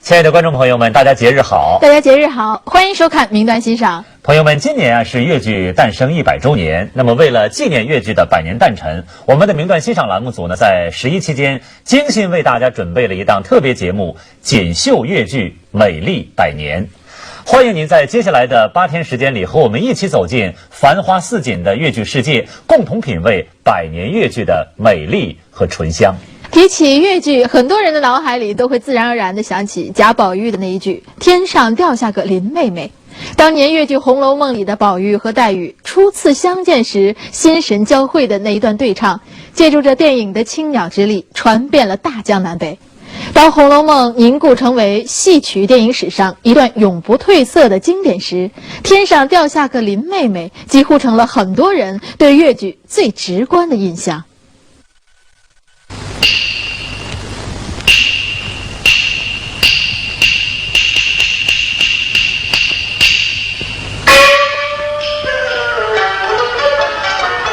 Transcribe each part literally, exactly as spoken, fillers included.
亲爱的观众朋友们，大家节日好！大家节日好，欢迎收看《名段欣赏》。朋友们，今年啊是越剧诞生一百周年。那么，为了纪念越剧的百年诞辰，我们的《名段欣赏》栏目组呢，在十一期间精心为大家准备了一档特别节目《锦绣越剧，美丽百年》。欢迎您在接下来的八天时间里，和我们一起走进繁花似锦的越剧世界，共同品味百年越剧的美丽 和醇香。提起越剧，很多人的脑海里都会自然而然地想起贾宝玉的那一句“天上掉下个林妹妹”。当年越剧《红楼梦》里的宝玉和黛玉初次相见时，心神交汇的那一段对唱，借助着电影的轻描之力，传遍了大江南北。当《红楼梦》凝固成为戏曲电影史上一段永不褪色的经典时，“天上掉下个林妹妹”几乎成了很多人对越剧最直观的印象。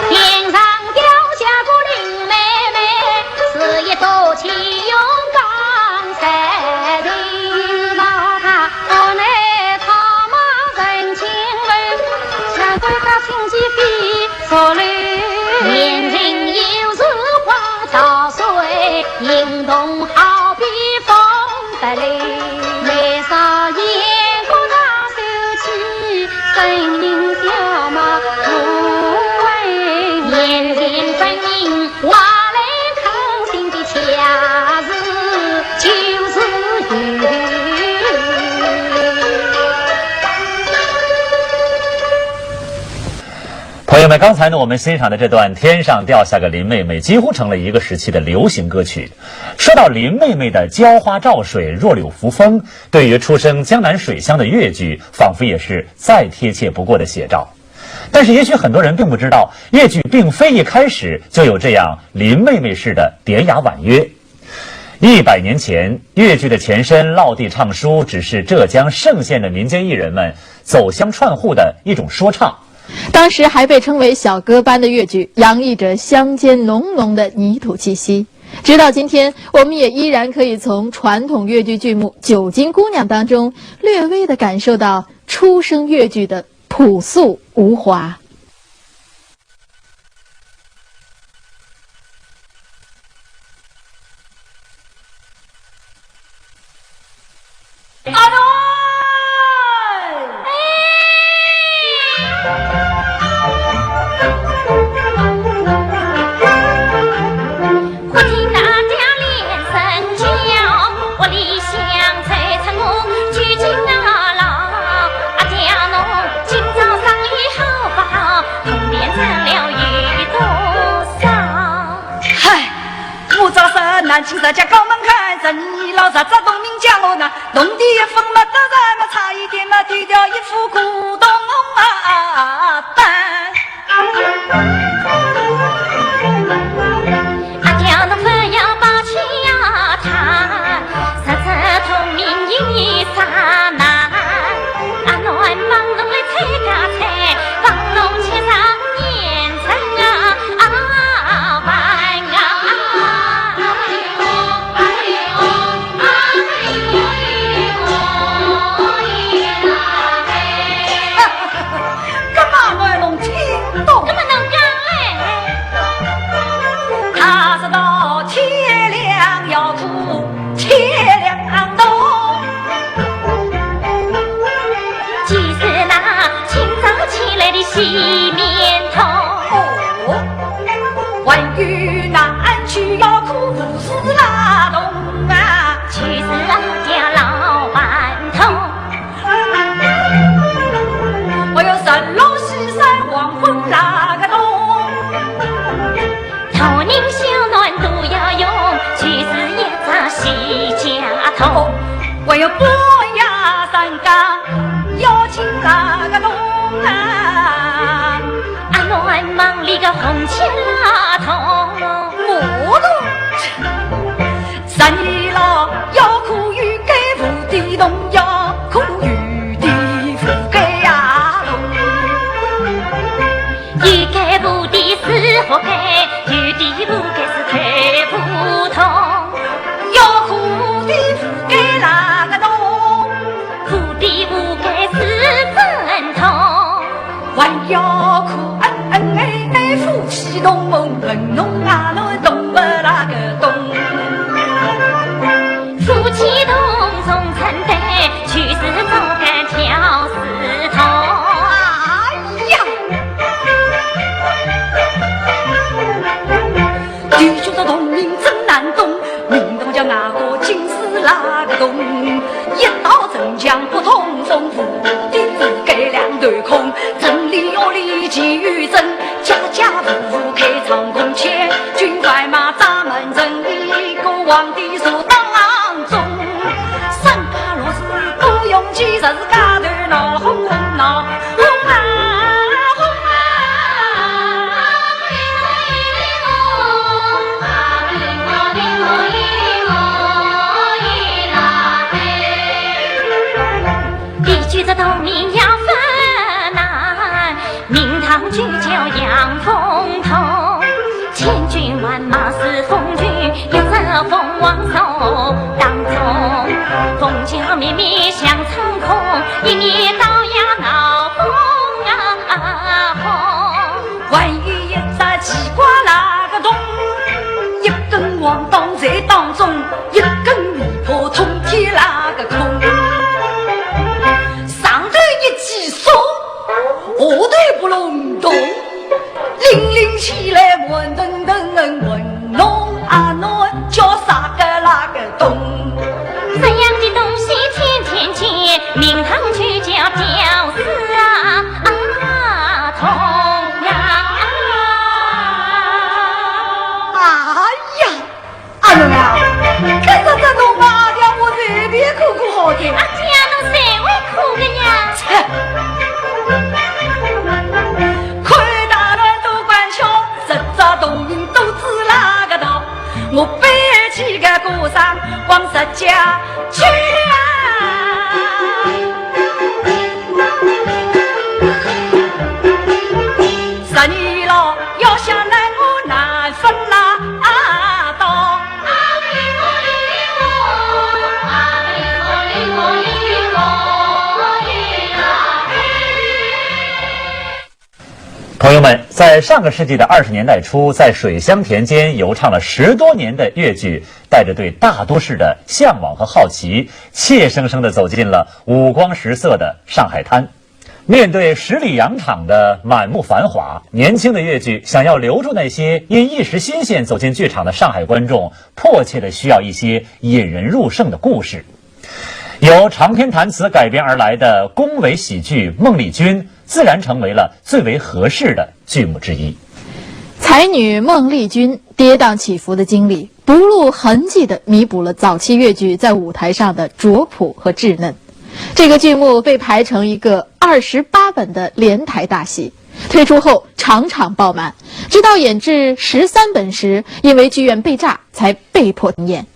天上掉下个林妹妹，是一朵奇云刚才的。老大，我乃草莽陈清文，想归到清气飞。 年轻有时花早睡，行动好比风不离。眉梢眼角带秀气，声音小嘛不稳。年轻声音话来 朋友们，刚才呢，我们欣赏的这段《天上掉下个林妹妹》，几乎成了一个时期的流行歌曲。说到林妹妹的娇花照水、弱柳扶风，对于出生江南水乡的越剧，仿佛也是再贴切不过的写照。但是，也许很多人并不知道，越剧并非一开始就有这样林妹妹式的典雅婉约。 一百年前，越剧的前身落地唱书只是浙江嵊县的民间艺人们走乡串户的一种说唱。当时还被称为小歌班的越剧，洋溢着乡间浓浓的泥土气息。直到今天，我们也依然可以从传统越剧剧目《九斤姑娘》当中略微的感受到初生越剧的朴素无华。 阿斗！哎！嗨！ 我早上南京石家江门口，十二老十只洞明叫我呐，洞底一分么得着么差一点么，丢掉一副古董啊板。懂，问侬阿侬懂勿啦个懂？夫妻同床成对，就是做个挑事童。哎呀！地主的同名真难懂，名堂叫外国金丝那个洞。一道城墙不通风，府地改两头空，城里屋里几与争，家家户户开仓空，千军万马扎满阵，一个皇帝坐当中。三把六四不用计，十四家头闹哄哄闹。 地主的同名要分难，名堂就叫杨凤童。千军万马是风雨，一只凤凰手当中。凤轿绵绵响长空，一面刀呀闹哄啊哄。 还有一只奇怪那个洞，一根黄当在当中，一根尾巴通天那个空。上头一记松，下头不隆咚，拎拎起来慢腾腾，问侬阿侬叫啥个那个洞？这样的东西天天见，名堂就叫吊丝啊。 啊，痛呀！哎呀，阿龙啊，看着这种嘛，阿爹我随便哭哭好的。阿爹侬谁会哭的呀？切！看大乱都官腔，这只动人都知那个道。 我背起个鼓声往石家去啊。十年了，要想来我难分那啊道。朋友们，在上个世纪的二十年代初，在水乡田间游唱了十多年的越剧，带着对大都市的向往和好奇，怯生生地走进了五光十色的上海滩。面对十里洋场的满目繁华，年轻的越剧想要留住那些因一时新鲜走进剧场的上海观众，迫切地需要一些引人入胜的故事。由长篇弹词改编而来的宫闱喜剧《孟丽君》，自然成为了最为合适的剧目之一。才女孟丽君跌宕起伏的经历，不露痕迹地弥补了早期越剧在舞台上的拙朴和稚嫩。这个剧目被排成一个二十八本的连台大戏，推出后场场爆满，直到演至十三本时，因为剧院被炸，才被迫停演。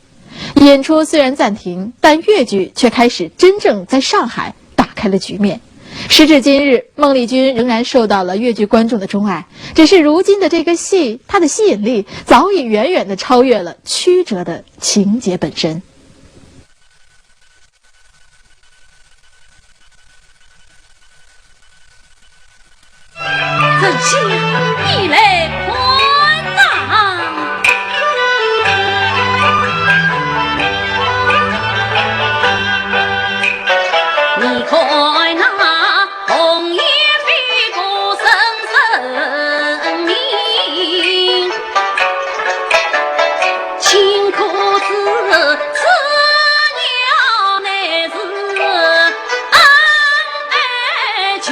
演出虽然暂停，但越剧却开始真正在上海打开了局面。时至今日，孟丽君仍然受到了越剧观众的钟爱，只是如今的这个戏，它的吸引力早已远远地超越了曲折的情节本身。 这情你来看呐。你看那红颜飞过深深林，青缂子，子鸟乃是 爱情。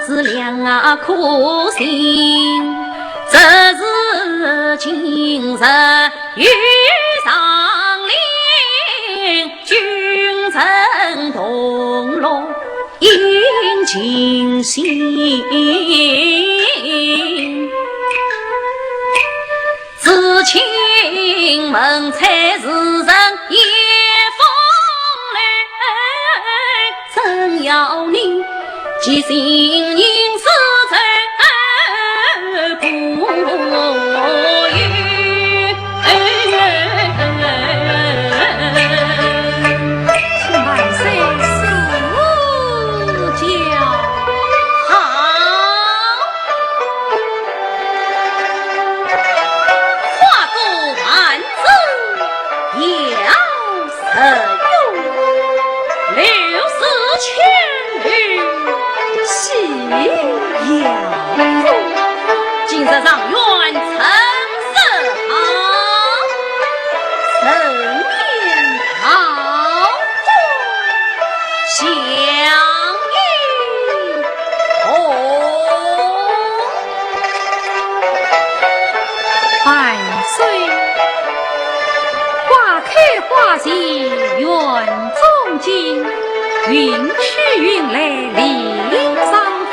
是两颗心，只是今日与上林君臣同乐饮尽兴。 知青文采，时人也风流，真要你寄心吟诗，真不由。请万岁赐教。好。 花鼓弹奏，摇神韵，六四千里，喜洋洋。今日状元成色好，人面桃花相映红。 万岁！花开花谢远中京，云去云来礼尚风。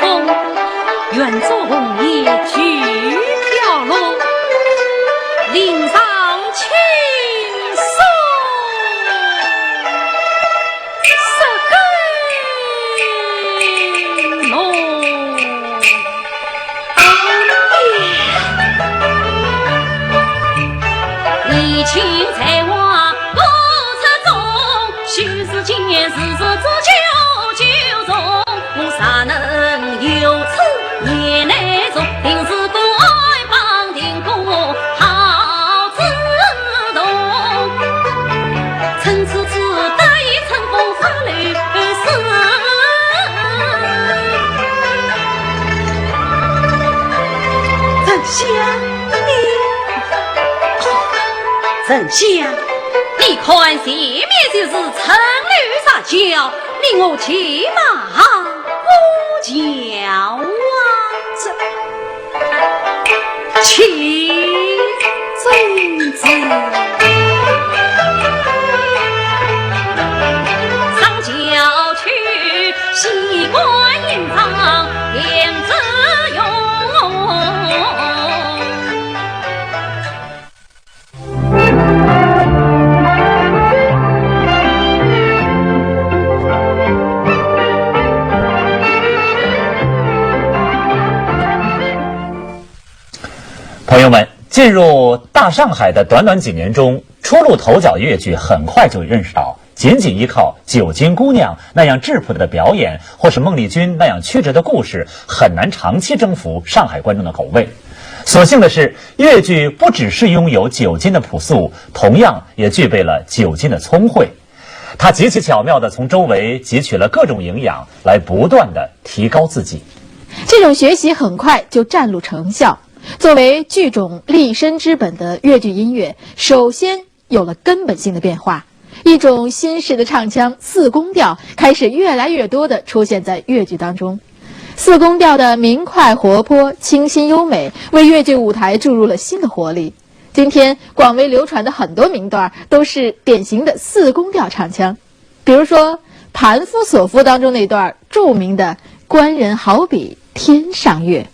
愿作红颜去飘落，另上青松。 丞相，你，丞相，你看前面就是城楼大桥，离我骑马过桥啊。这 请遵旨。上轿去，西观音堂，点子用。 朋友们，进入大上海的短短几年中，初露头角越剧很快就认识到，仅仅依靠九斤姑娘那样质朴的表演，或是孟丽君那样曲折的故事，很难长期征服上海观众的口味。所幸的是，越剧不只是拥有九斤的朴素，同样也具备了九斤的聪慧。 他极其巧妙地从周围汲取了各种营养，来不断地提高自己。这种学习很快就展露成效。作为剧种立身之本的越剧音乐，首先有了根本性的变化。一种新式的唱腔——四宫调，开始越来越多地出现在越剧当中。四宫调的明快活泼、清新优美，为越剧舞台注入了新的活力。 今天广为流传的很多名段儿都是典型的四宫调唱腔，比如说《盘夫索夫》当中那段儿著名的“官人好比天上月”。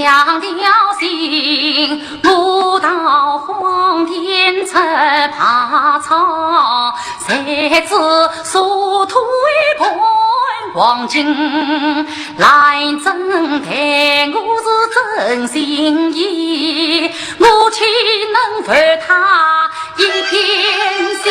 上条心，我到荒田吃爬草，谁知树头一盆黄金，兰贞待我是真心意，我岂能负她 一片心。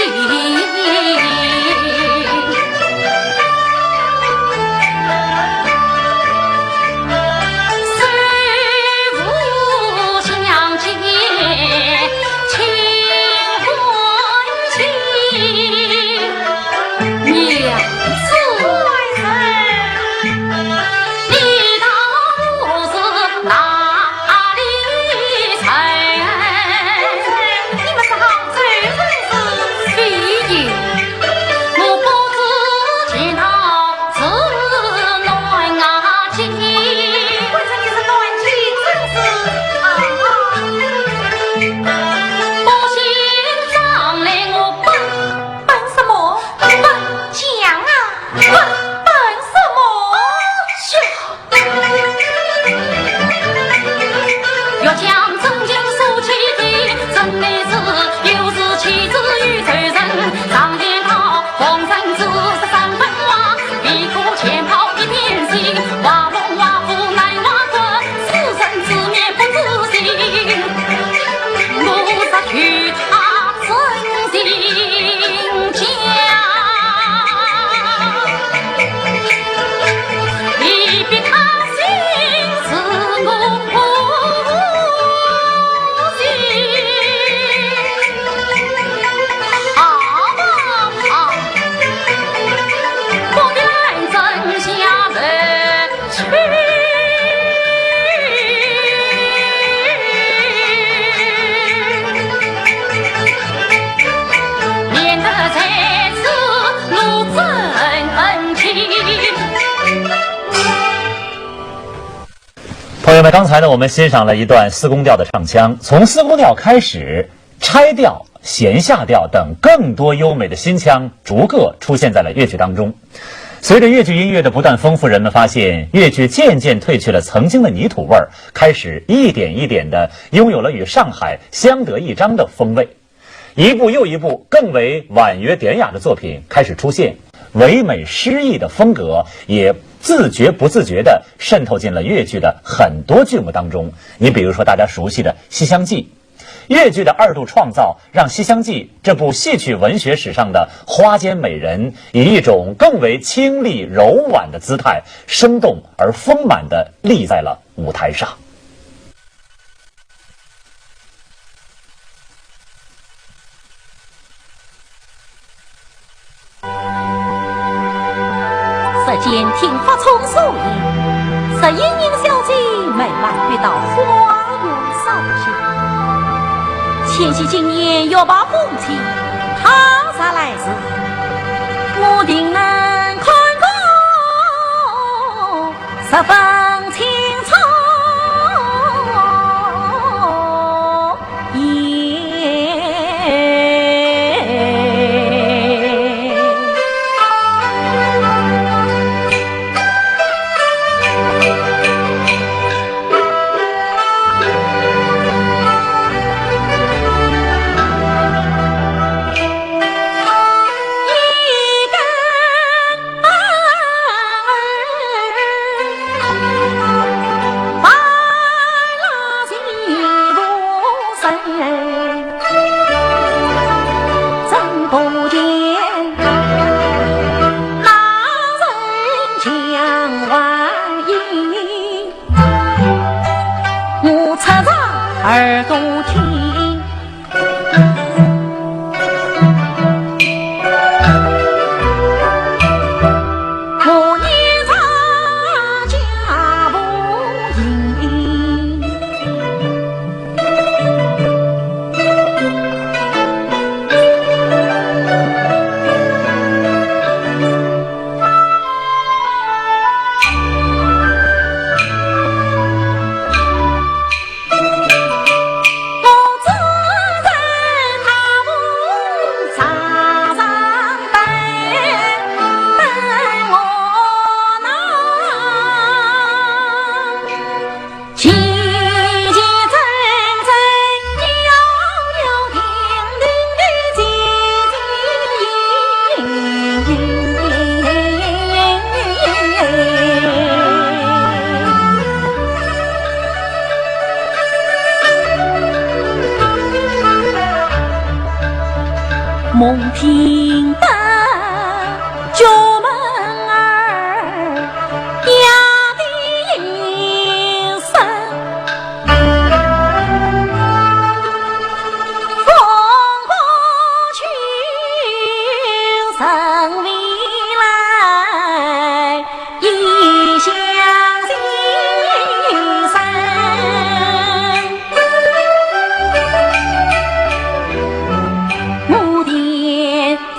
你们是杭州人是？非也。我不知前道是南京。关照你是南京人是？啊。不信上来我问。问什么？问讲啊！问，问什么？嘘！ 朋友们，刚才呢，我们欣赏了一段四宫调的唱腔。从四宫调开始，拆调、弦下调等更多优美的新腔逐个出现在了越剧当中。随着越剧音乐的不断丰富，人们发现越剧渐渐褪去了曾经的泥土味儿，开始一点一点的拥有了与上海相得益彰的风味。一部又一部更为婉约典雅的作品开始出现，唯美诗意的风格也自觉不自觉地渗透进了越剧的很多剧目当中。你比如说大家熟悉的《西厢记》，越剧的二度创造，让《西厢记》这部戏曲文学史上的花间美人，以一种更为清丽柔婉的姿态，生动而丰满地立在了舞台上。 日间听法充数音，只因应小姐每晚必到花园烧香。千禧今年月白风清，她若来时，我定能看个十分清楚。梦听得角门儿呀的音声，风过秋声未来。 异乡心声。我的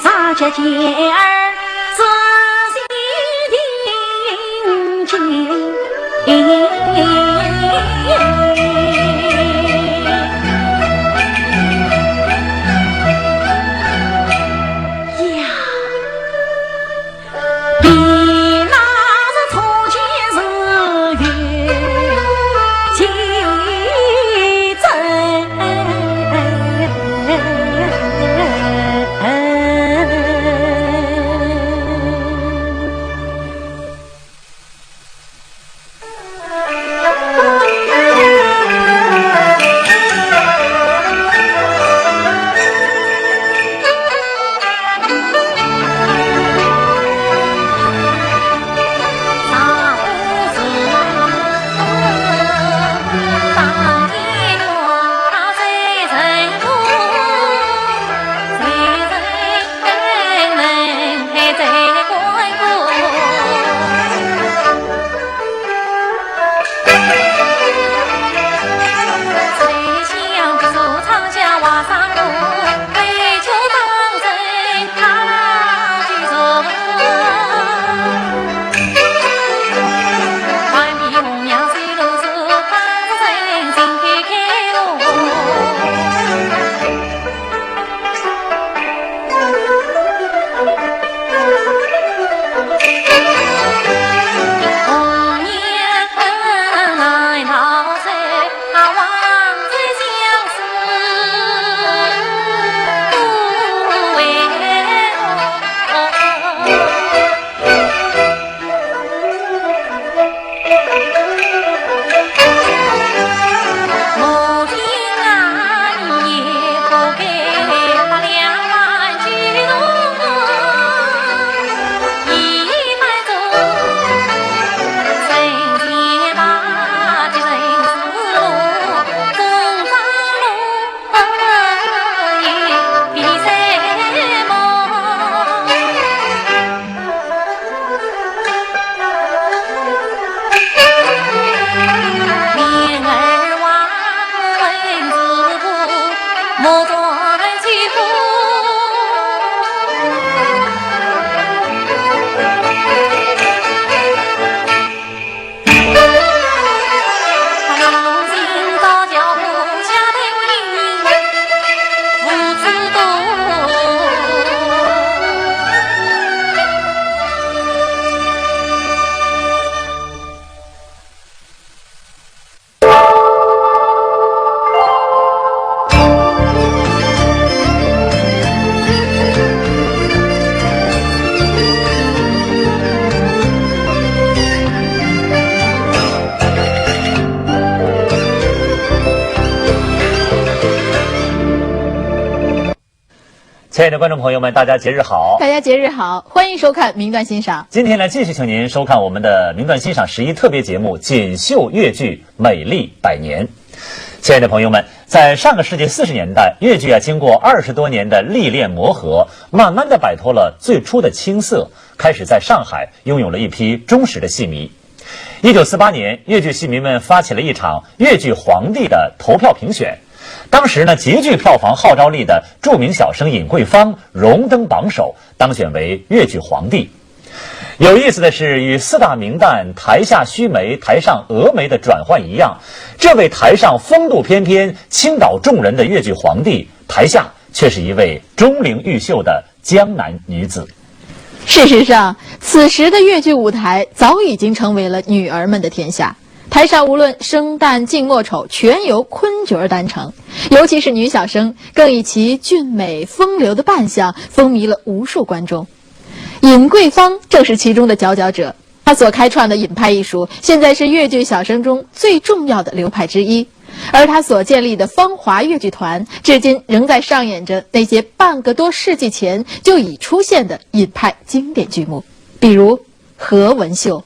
大姐姐儿，仔细听听。呀。 亲爱的观众朋友们，大家节日好！大家节日好，欢迎收看《名段欣赏》。今天呢，继续请您收看我们的《名段欣赏》十一特别节目《锦绣越剧美丽百年》。亲爱的朋友们，在上个世纪四十年代，越剧啊，经过二十多年的历练磨合，慢慢的摆脱了最初的青涩，开始在上海拥有了一批忠实的戏迷。一九四八年，越剧戏迷们发起了一场越剧皇帝的投票评选。当时呢，极具票房号召力的著名小生尹桂芳荣登榜首，当选为越剧皇帝。有意思的是，与四大名旦台下须眉、台上峨眉的转换一样，这位台上风度翩翩、倾倒众人的越剧皇帝，台下却是一位钟灵毓秀的江南女子。事实上，此时的越剧舞台早已经成为了女儿们的天下。台上无论生旦净末丑，全由昆角儿担成。尤其是女小生，更以其俊美风流的扮相，风靡了无数观众。尹桂芳正是其中的佼佼者。她所开创的尹派艺术，现在是越剧小生中最重要的流派之一。而他所建立的芳华越剧团，至今仍在上演着那些半个多世纪前就已出现的尹派经典剧目，比如何文秀。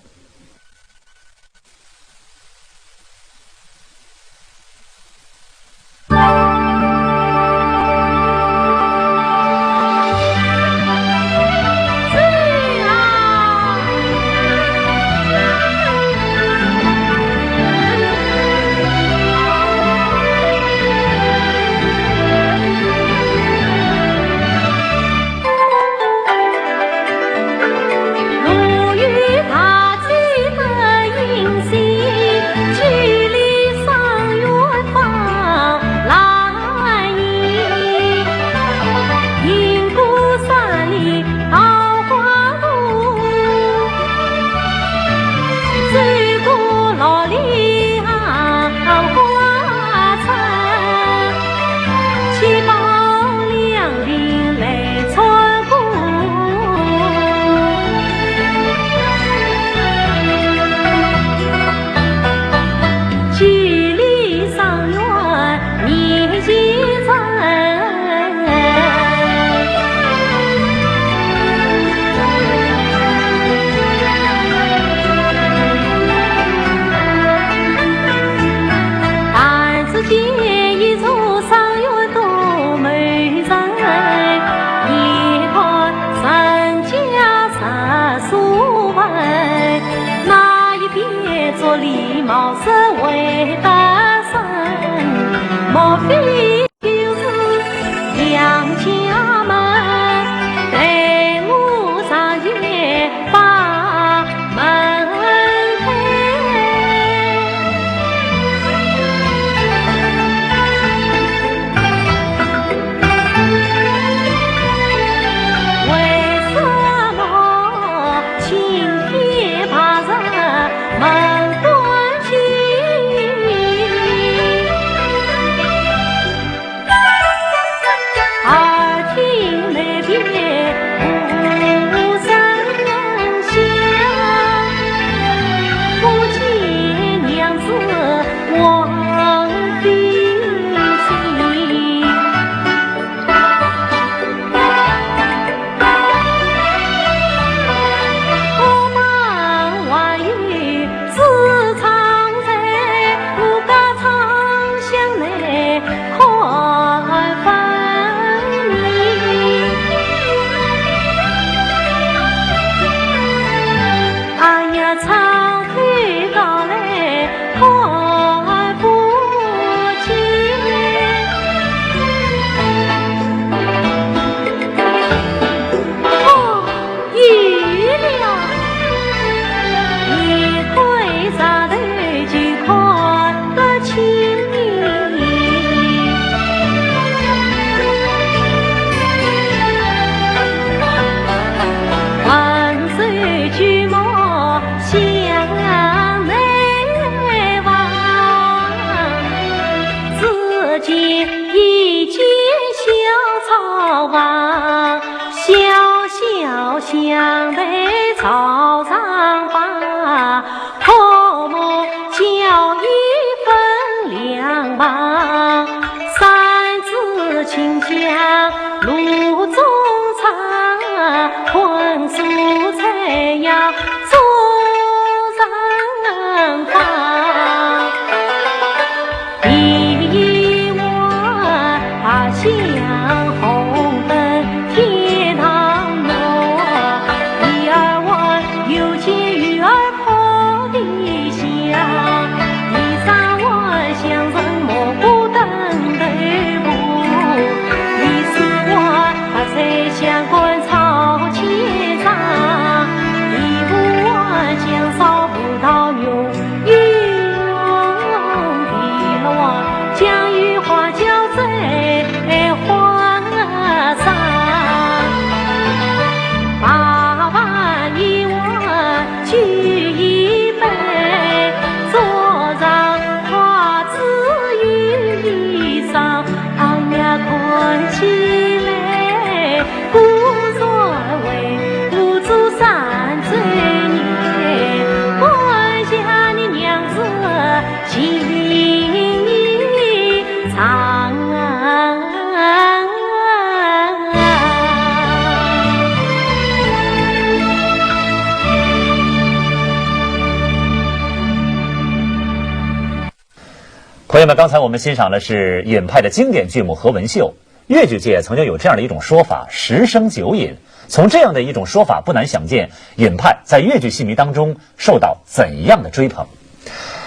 朋友们，刚才我们欣赏的是尹派的经典剧目《何文秀》。越剧界曾经有这样的一种说法，“十生九尹”。从这样的一种说法，不难想见，尹派在越剧戏迷当中受到怎样的追捧。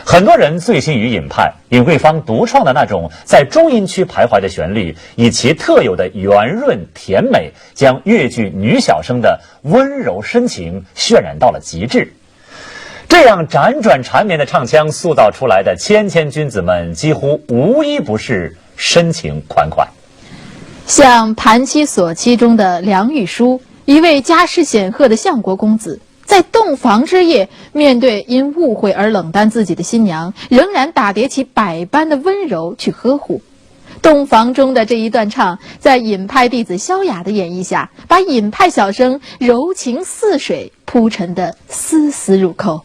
很多人醉心于尹派，尹桂芳独创的那种在中音区徘徊的旋律，以其特有的圆润甜美，将越剧女小生的温柔深情渲染到了极致。这样辗转缠绵的唱腔塑造出来的谦谦君子们，几乎无一不是深情款款。像《盘妻锁妻》中的梁玉书，一位家世显赫的相国公子，在洞房之夜，面对因误会而冷淡自己的新娘，仍然打叠起百般的温柔去呵护。洞房中的这一段唱，在尹派弟子萧雅的演绎下，把尹派小生柔情似水铺陈得丝丝入扣。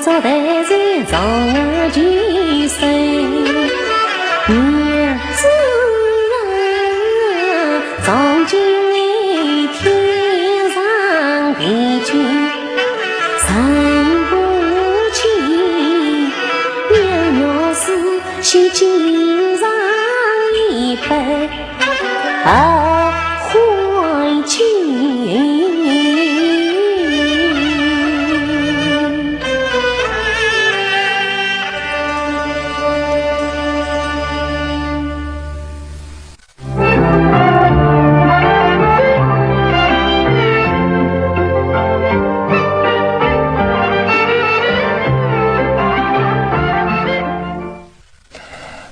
到头是从前生，儿子啊，从今你天上地去，人不见，要若是心经上一杯 啊，欢喜。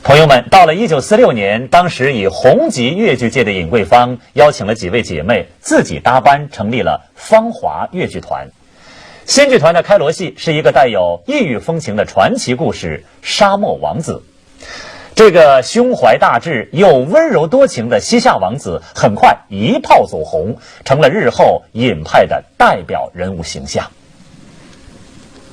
朋友们，到了一九四六年，当时已红极越剧界的尹桂芳邀请了几位姐妹自己搭班，成立了芳华越剧团。新剧团的开锣戏是一个带有异域风情的传奇故事《沙漠王子》。这个胸怀大志又温柔多情的西夏王子，很快一炮走红，成了日后尹派的代表人物形象。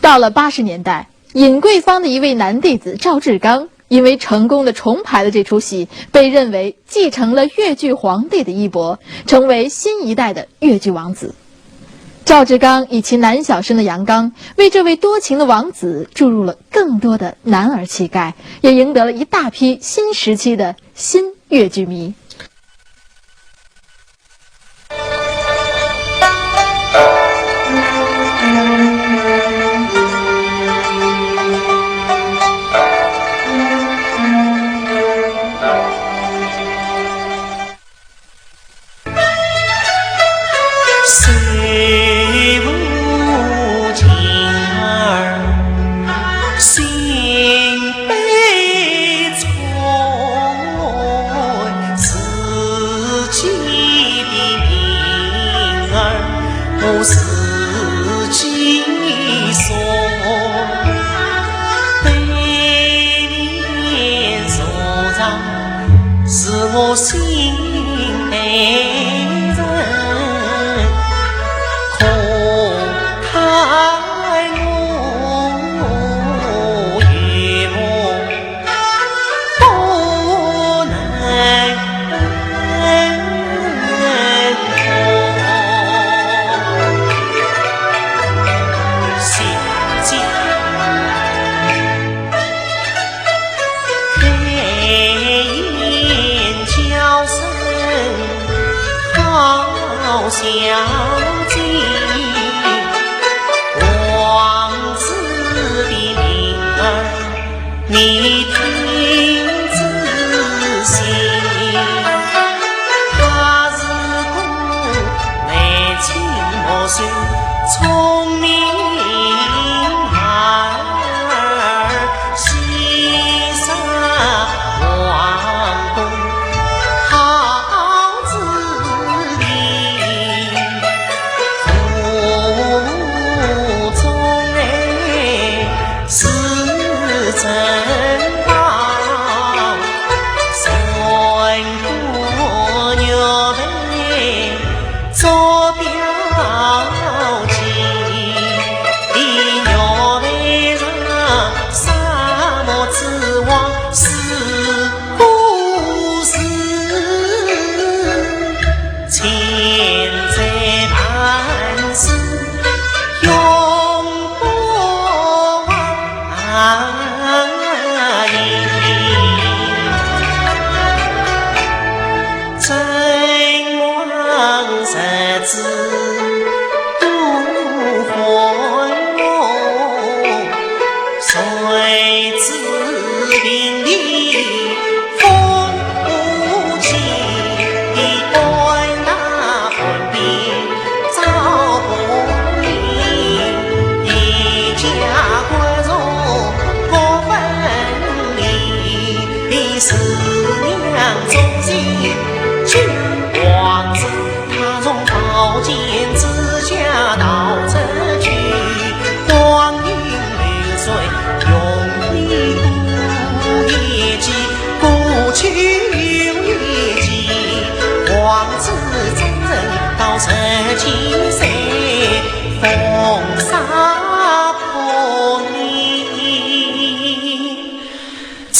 到了八十年代， 尹桂芳的一位男弟子赵志刚，因为成功地重排了这出戏，被认为继承了越剧皇帝的衣钵，成为新一代的越剧王子。赵志刚以其男小生的阳刚，为这位多情的王子注入了更多的男儿气概，也赢得了一大批新时期的新越剧迷。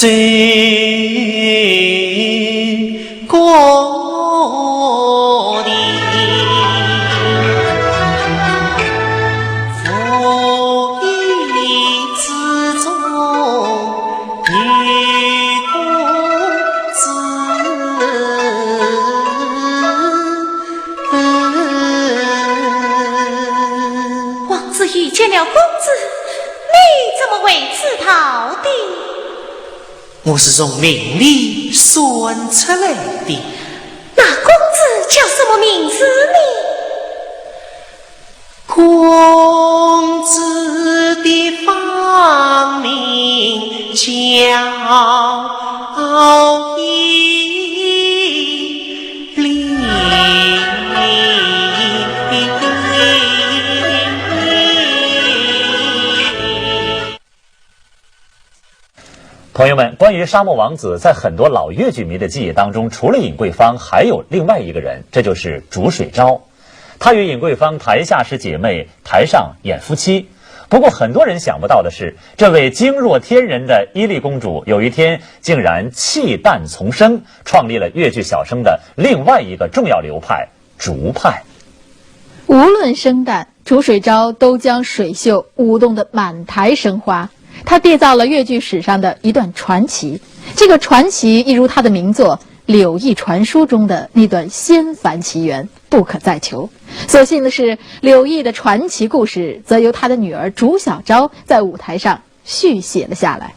水过的无意之中有个字。王子遇见了公子，你怎么会知道的？ 我是从名里算出来的。那公子叫什么名字呢？公子的芳名叫一林。 朋友们，关于沙漠王子，在很多老越剧迷的记忆当中，除了尹桂芳，还有另外一个人，这就是竺水昭。她与尹桂芳台下是姐妹，台上演夫妻。不过，很多人想不到的是，这位惊若天人的伊丽公主，有一天竟然弃旦从生，创立了越剧小生的另外一个重要流派——竺派。无论生旦，竺水昭都将水袖舞动得满台生花。她缔造了越剧史上的一段传奇，这个传奇一如她的名作《柳毅传书》中的那段仙凡奇缘，不可再求。所幸的是，柳毅的传奇故事则由她的女儿竺小昭在舞台上续写了下来。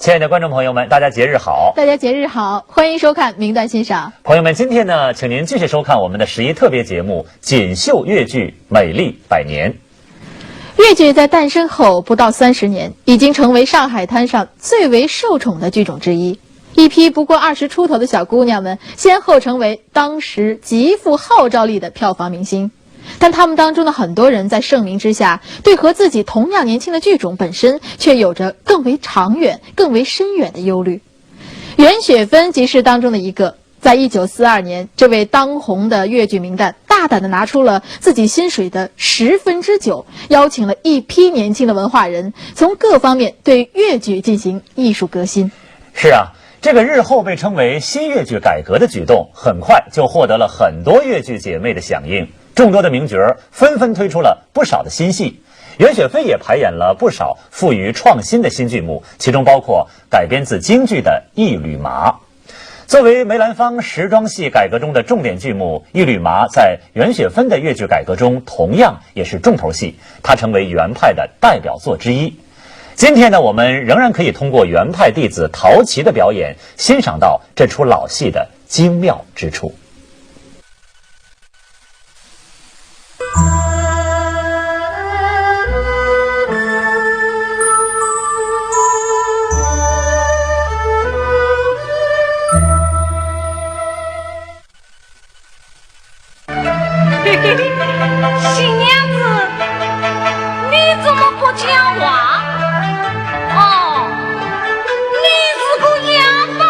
亲爱的观众朋友们，大家节日好！大家节日好，欢迎收看《名旦欣赏》。朋友们，今天呢，请您继续收看我们的十一特别节目《锦绣越剧美丽百年》。越剧在诞生后不到三十年，已经成为上海滩上最为受宠的剧种之一。一批不过二十出头的小姑娘们，先后成为当时极富号召力的票房明星。但她们当中的很多人在盛名之下，对和自己同样年轻的剧种本身却有着更为长远、更为深远的忧虑。袁雪芬即是当中的一个。在一九四二年，这位当红的越剧名旦大胆地拿出了自己薪水的十分之九，邀请了一批年轻的文化人，从各方面对越剧进行艺术革新。是啊，这个日后被称为新越剧改革的举动，很快就获得了很多越剧姐妹的响应。众多的名角儿纷纷推出了不少的新戏，袁雪芬也排演了不少富于创新的新剧目，其中包括改编自京剧的《一缕麻》。作为梅兰芳时装戏改革中的重点剧目，《一缕麻》在袁雪芬的越剧改革中同样也是重头戏，它成为袁派的代表作之一。今天呢，我们仍然可以通过袁派弟子陶琪的表演，欣赏到这出老戏的精妙之处。新娘子，你怎么不讲话？哦，你是个哑巴。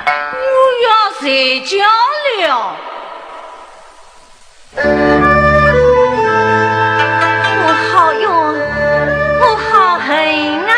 啊，我要睡觉了。 我好勇，我好狠啊！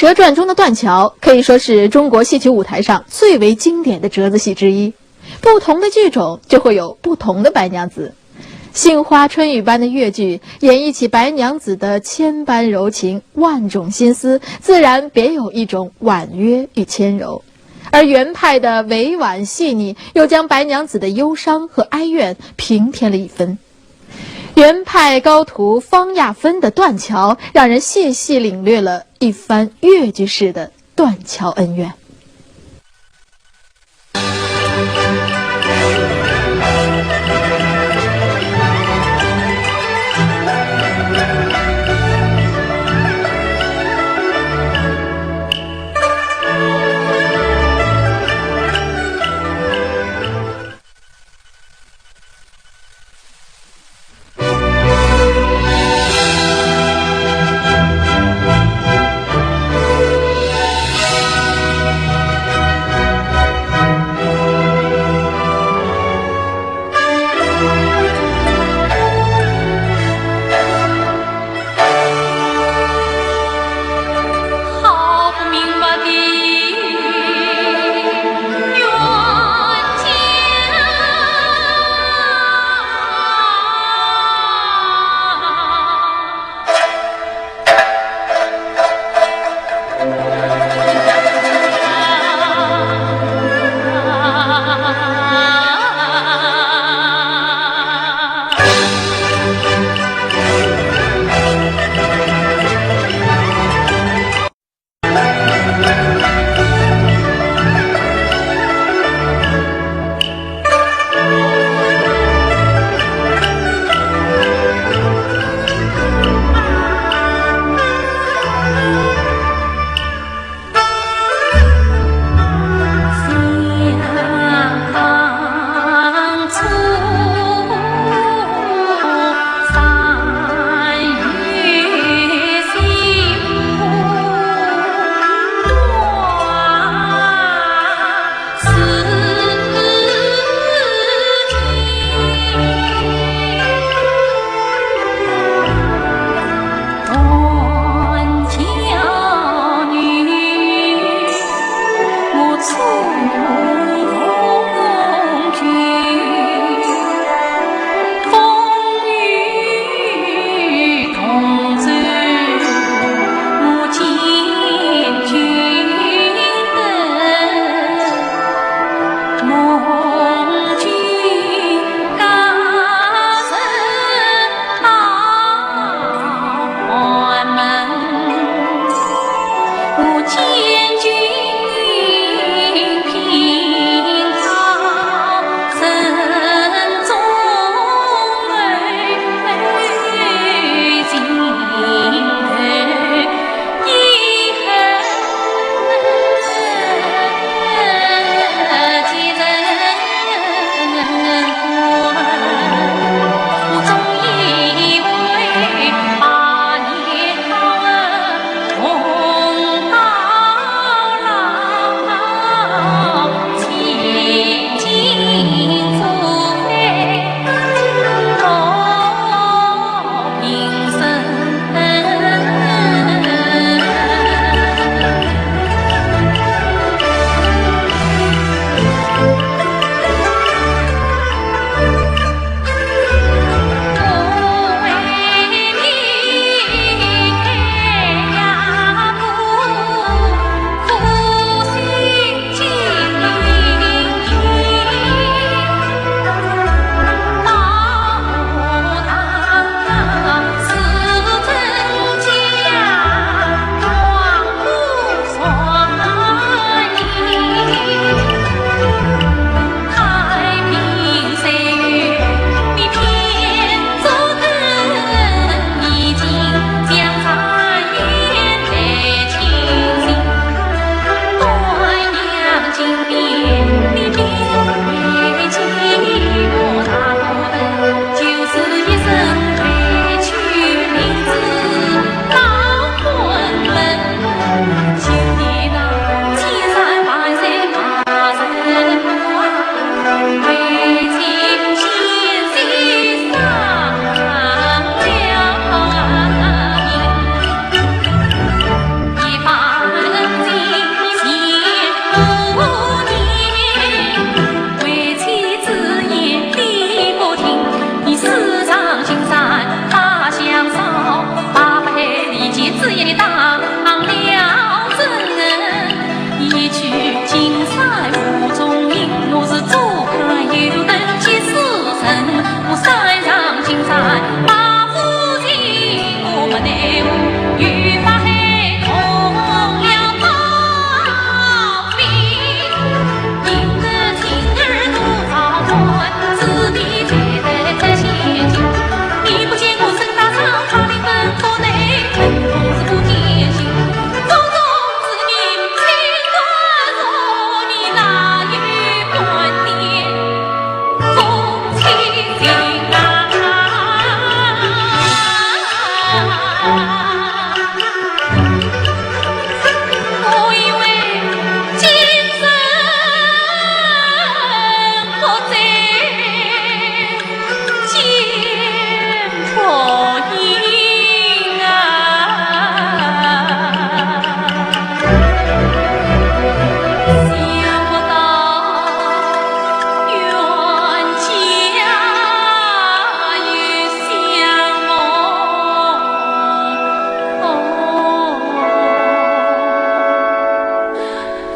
《谪传》中的断桥可以说是中国戏曲舞台上最为经典的折子戏之一。不同的剧种就会有不同的白娘子。《杏花春雨》般的越剧演绎起白娘子的千般柔情、万种心思，自然别有一种婉约与纤柔。而袁派的委婉细腻，又将白娘子的忧伤和哀怨平添了一分。袁派高徒方亚芬的《断桥》，让人细细领略了一番越剧式的断桥恩怨。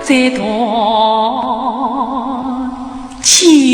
在断桥。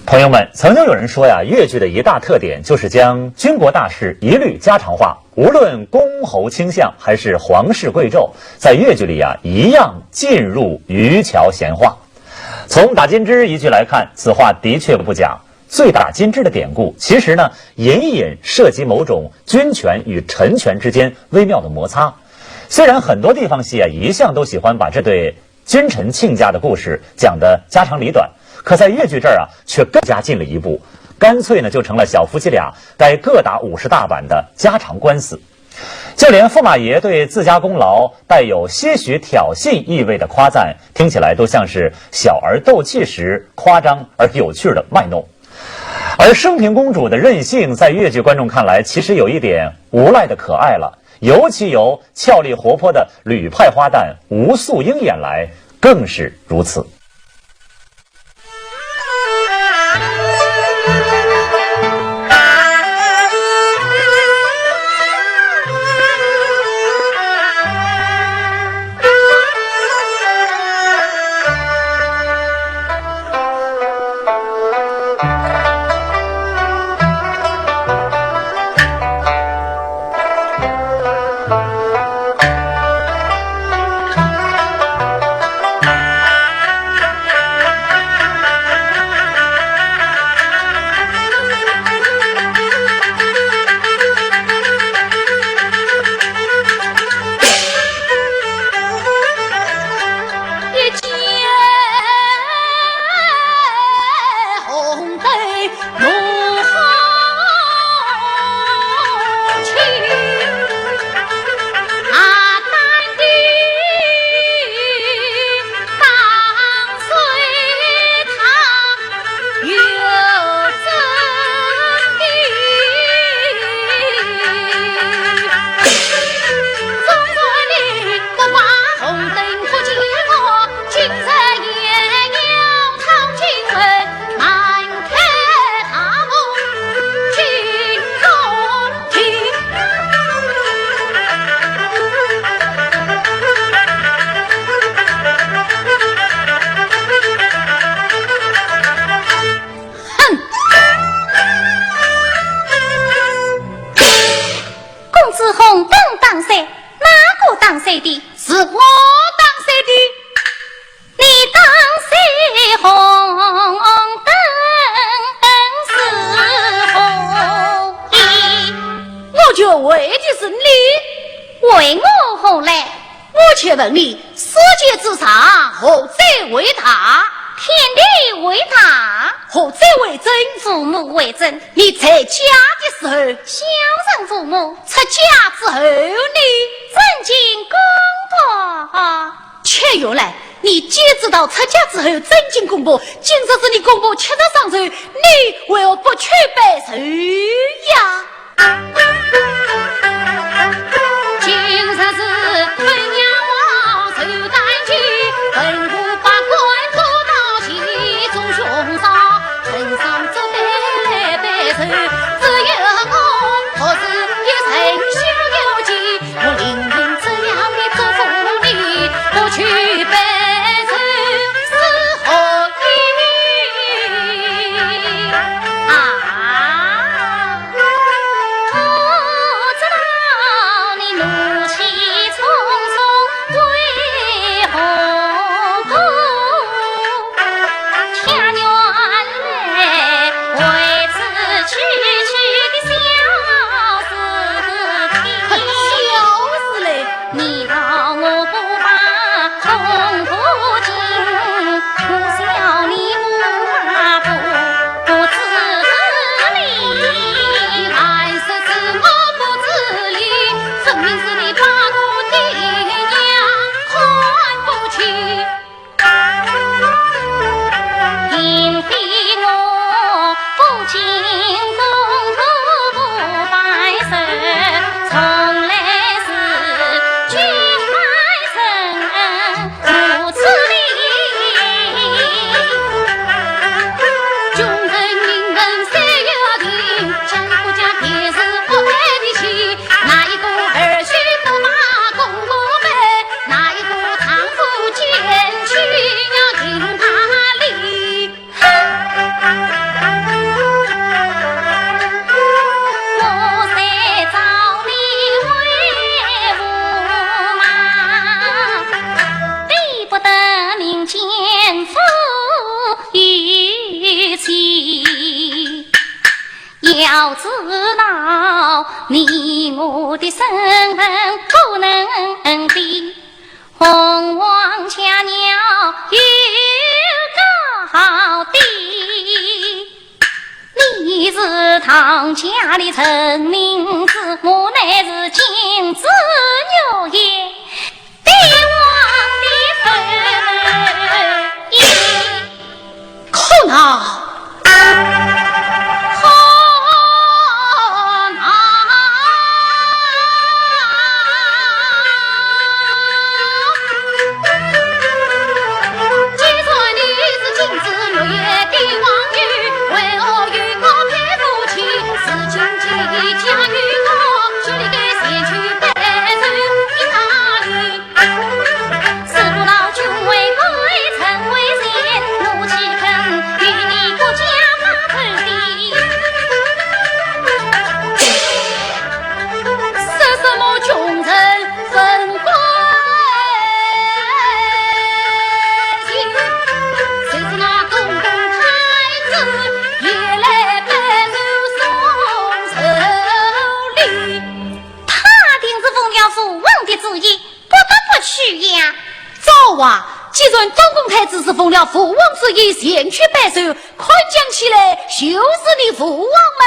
朋友们，曾经有人说呀，越剧的一大特点就是将军国大事一律家常化，无论公侯卿相还是皇室贵胄，在越剧里啊，一样尽入渔樵闲话。从打金枝一句来看，此话的确不假。醉打金枝的典故，其实呢，隐隐涉及某种君权与臣权之间微妙的摩擦。虽然很多地方戏啊，一向都喜欢把这对君臣亲家的故事讲得家长里短，可在越剧这儿啊，却更加进了一步，干脆呢，就成了小夫妻俩该各打五十大板的家常官司。就连驸马爷对自家功劳带有些许挑衅意味的夸赞，听起来都像是小儿斗气时夸张而有趣的卖弄。而升平公主的任性，在越剧观众看来，其实有一点无赖的可爱了。尤其由俏丽活泼的吕派花旦吴素英演来，更是如此。打碎？哪个打碎的？是我打碎的。你打碎红灯是何意？我就为的是你。为我何来？我且问你，世界之上何者为大？天地为大。何者为真？父母为真。你在家的时候？孝顺父母。出家之后呢？正经公婆。 且原来，你既知道出家之后正经公婆，今日是你公婆七十上寿，你为何不去拜寿呀？今日是本阳王寿诞期，文武百官都到齐，众兄嫂 人上做得来拜寿，只有我独自一人逍遥间。我临行这样的嘱咐你，不去拜寿是何意？啊，不知道你怒气冲冲为何故？ 家园来为此区区的小事情。哼，小事嘞。你道我不怕公婆惊，我笑你不怕不，不知礼。你还说是我不知礼，分明是你把我爹娘看不起。 并非我不敬公婆不拜寿，从来是君拜寿恩父之礼。穷人、名人虽有情，想国家便是不爱的心，哪一个儿媳不把公婆拜？ 哪一个丈夫前去要行大礼？哼！我虽招你为驸马，比不得民间富裕妻。 要知道你我的身份不能比，洪王家娘有高低。你是唐家的陈明珠，我乃是金枝玉叶，帝王的后裔。 可恼！可恼！既然你是金枝玉叶的王后，为何与我配夫妻？如今既嫁与我，就理该前去拜寿的大礼。 如果老君为贵臣为贤，我岂肯与你国家发头的？说什么穷人分官行，就是那东宫太子也来拜寿送寿礼。 他定是奉了父王的旨意，不得不去呀。早啊，既然东宫太子是奉了父王旨意前去拜寿，看讲起来就是你父王么。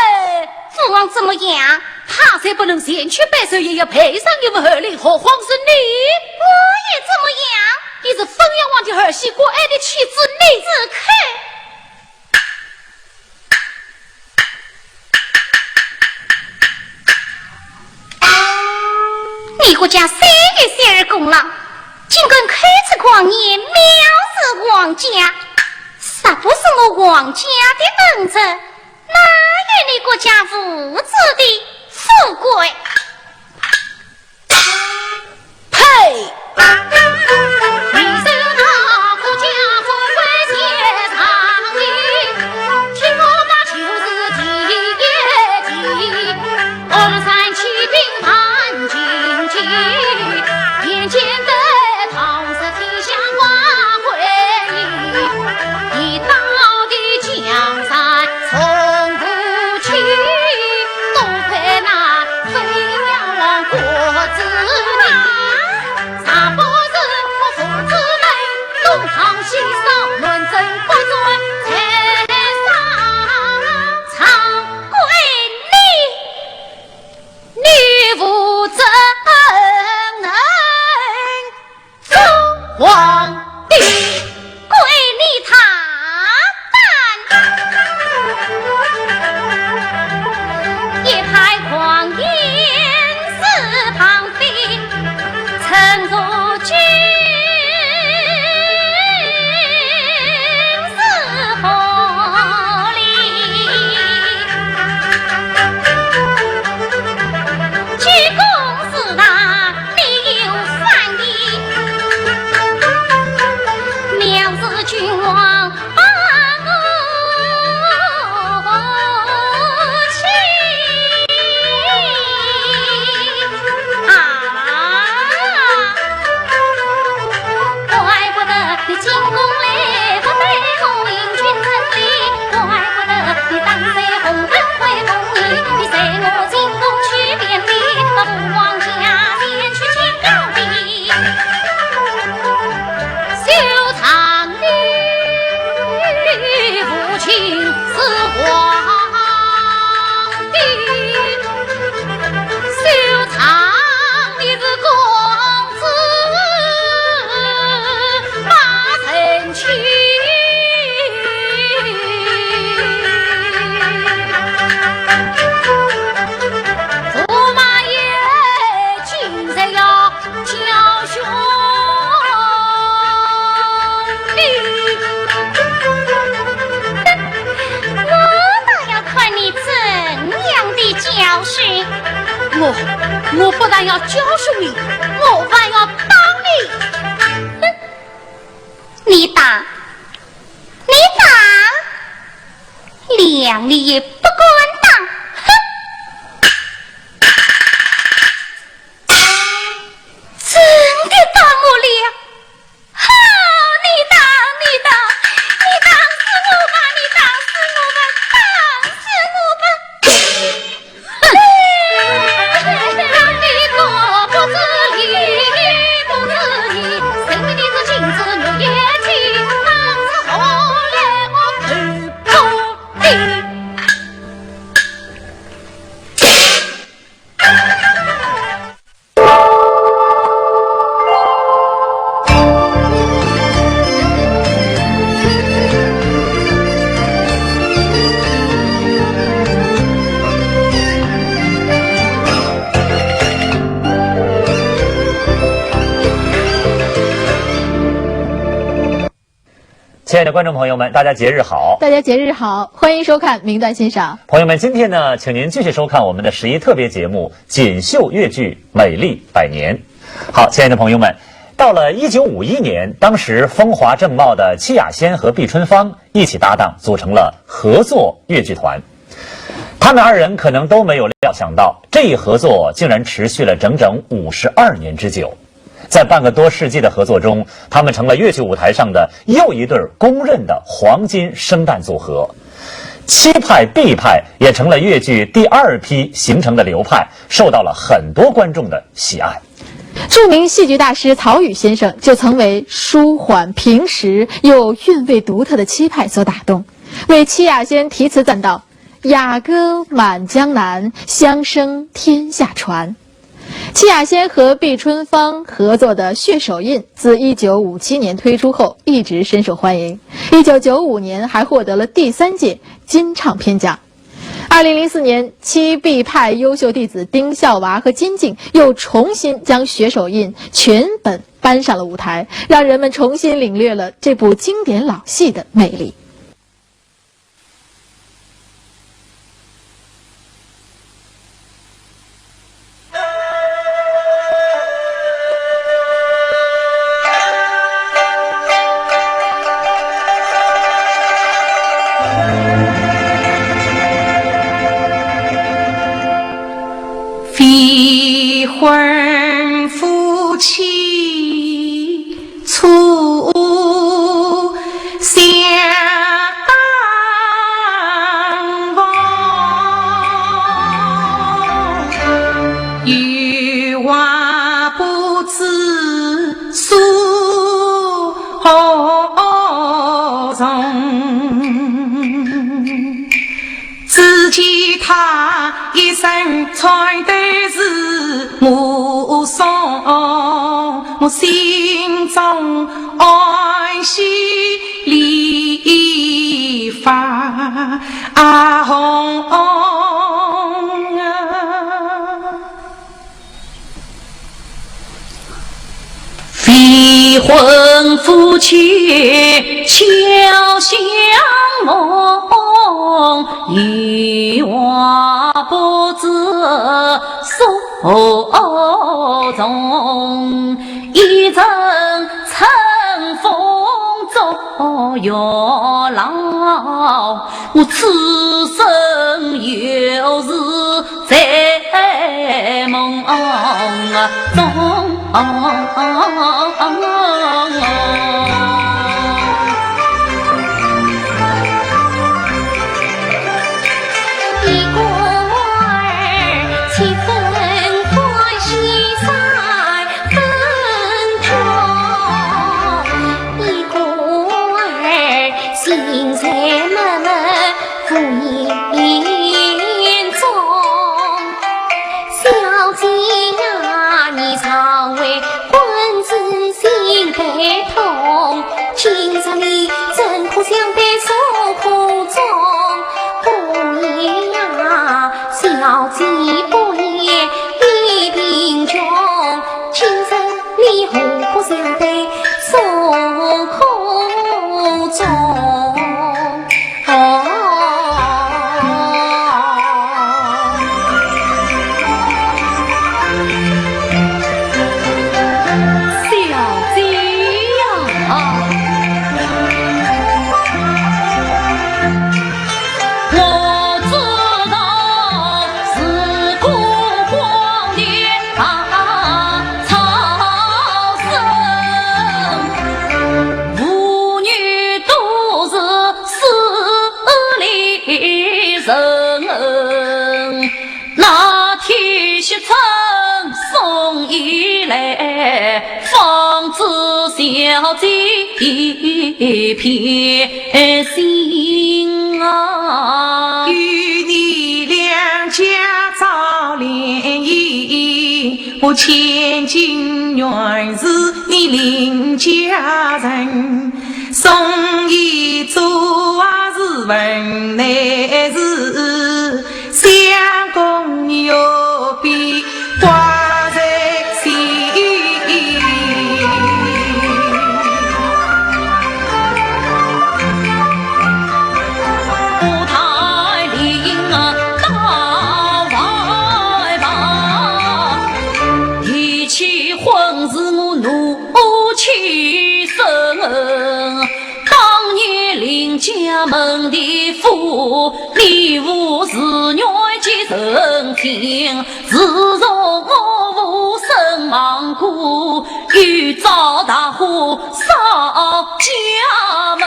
父王怎么样？他虽不能前去拜寿，也要赔上一份厚礼，何况是你？我又怎么样？你是汾阳王的儿媳，国爱的妻子，你……住口！ 你国家虽有洗耳恭劳，竟敢口出狂言，藐视皇家。若不是我皇家的恩泽，哪有你国家物质的富贵？ 呸！我，我不但要教训你，我还要打你。哼，你打，你打，谅你也不敢打。哼，真的打我了。 好，你打，你打，你打死我吧，你打死我吧，打死我吧！哼！亲爱的观众朋友们，大家节日好！大家节日好，欢迎收看《名段欣赏》。朋友们，今天呢，请您继续收看我们的十一特别节目《锦绣越剧美丽百年》。好，亲爱的朋友们，到了一九五一年，当时风华正茂的戚雅仙和毕春芳一起搭档，组成了合作越剧团。他们二人可能都没有料想到，这一合作竟然持续了整整五十二年之久。 在半个多世纪的合作中，他们成了越剧舞台上的又一对儿公认的黄金生旦组合。戚派毕派也成了越剧第二批形成的流派，受到了很多观众的喜爱。著名戏剧大师曹禺先生就曾为舒缓平实又韵味独特的戚派所打动，为戚雅仙题词赞道：“雅歌满江南，香声天下传。” 戚雅仙和毕春芳合作的《血手印》自一九五七年推出后，一直深受欢迎。一九九五年还获得了第三届金唱片奖。二零零四年，戚毕派优秀弟子丁孝娃和金靖又重新将《血手印》全本搬上了舞台，让人们重新领略了这部经典老戏的魅力。 未婚夫妻 初相逢，有话不知诉何从。只见他一身穿得是武松， 我心中欢喜梨花红啊。未婚夫妻巧相逢，有话不知诉 何从，一人乘风逐月浪，我此生又是在梦中。 一个儿七分欢喜三分痛，一个儿心在闷闷无言中。小姐呀，你常为官之心送一来，方知小姐一片心啊。与你两家早联姻，我千金原是你林家人，送一座啊是文内是， 相公你何必挂在心？不太灵啊，大外吧，一起婚事我怒气生。 当年林家门第府，你父自愿继承亲。自从我父身亡故，又遭大火烧家门。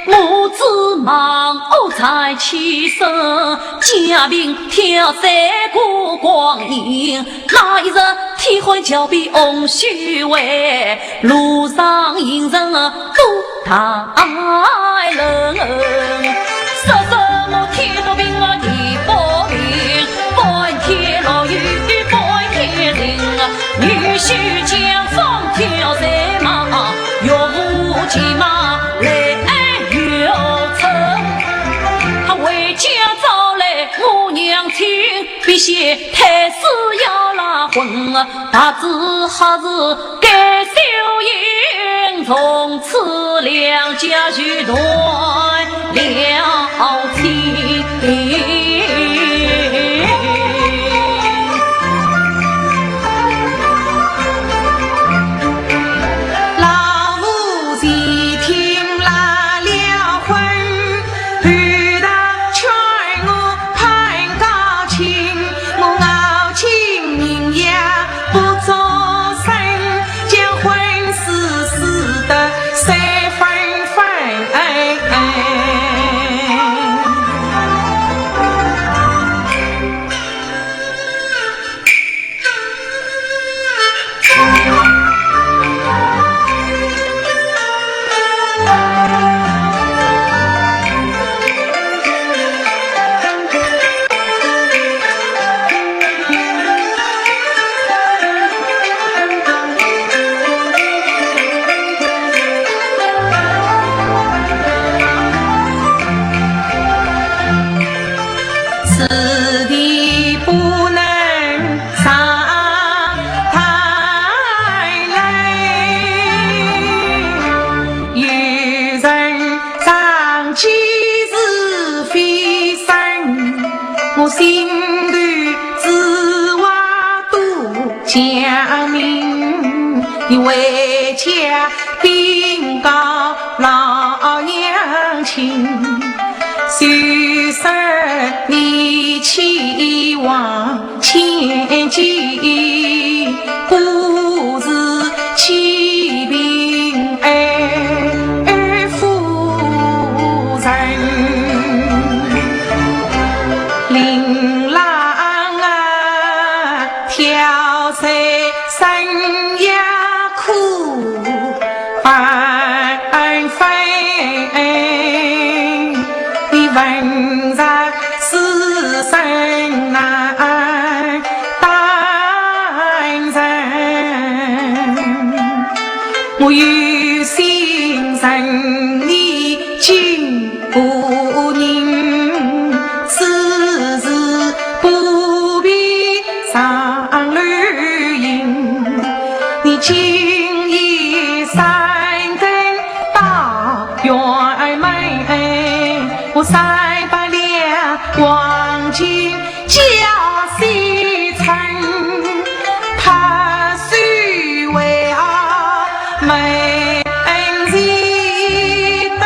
我只望我再起身，家贫挑三过光阴。 那一日，天寒桥边红须为，路上行人多大人。说什么天不平啊地不平，半天老雨半天淋啊，女婿将双挑在马，岳父骑马来又乘。他回家招来我娘亲， 必须太师要拉婚，大子还是该秀英，从此两家就断了亲。老夫既听了婚， 后头劝我攀高亲，我咬紧牙也不作声，将婚事撕得碎纷纷。 此地不能上台来，有人上街是非声，我心头之话都讲明，你回家禀告老娘亲，虽说你去往 千金，不是欺贫爱富人。令郎啊，挑水生涯苦， 万分，你问着是生男单人，我有心认你金不银，此事不必上楼行。 你今夜三更到辕门，我三百两黄金交西城，拍手为好门前灯。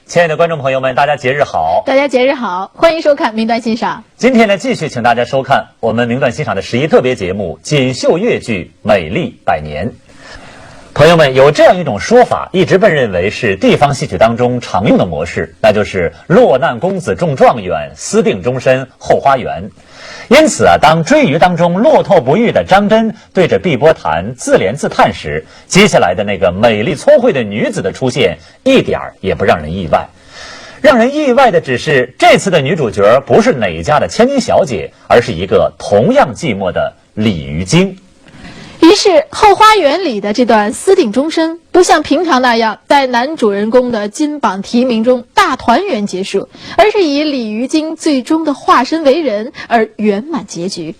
亲爱的观众朋友们，大家节日好！大家节日好，欢迎收看《名段欣赏》。今天呢，继续请大家收看我们《名段欣赏》的十一特别节目《锦绣越剧·美丽百年》。朋友们，有这样一种说法，一直被认为是地方戏曲当中常用的模式，那就是落难公子中状元，私定终身后花园。因此啊，当《追鱼》当中落拓不遇的张真对着碧波潭自怜自叹时，接下来的那个美丽聪慧的女子的出现，一点儿也不让人意外。让人意外的只是，这次的女主角不是哪家的千金小姐，而是一个同样寂寞的鲤鱼精。于是，《后花园》里的这段私定终身，不像平常那样带男主人公的金榜题名中大团圆结束，而是以鲤鱼精最终的化身为人而圆满结局。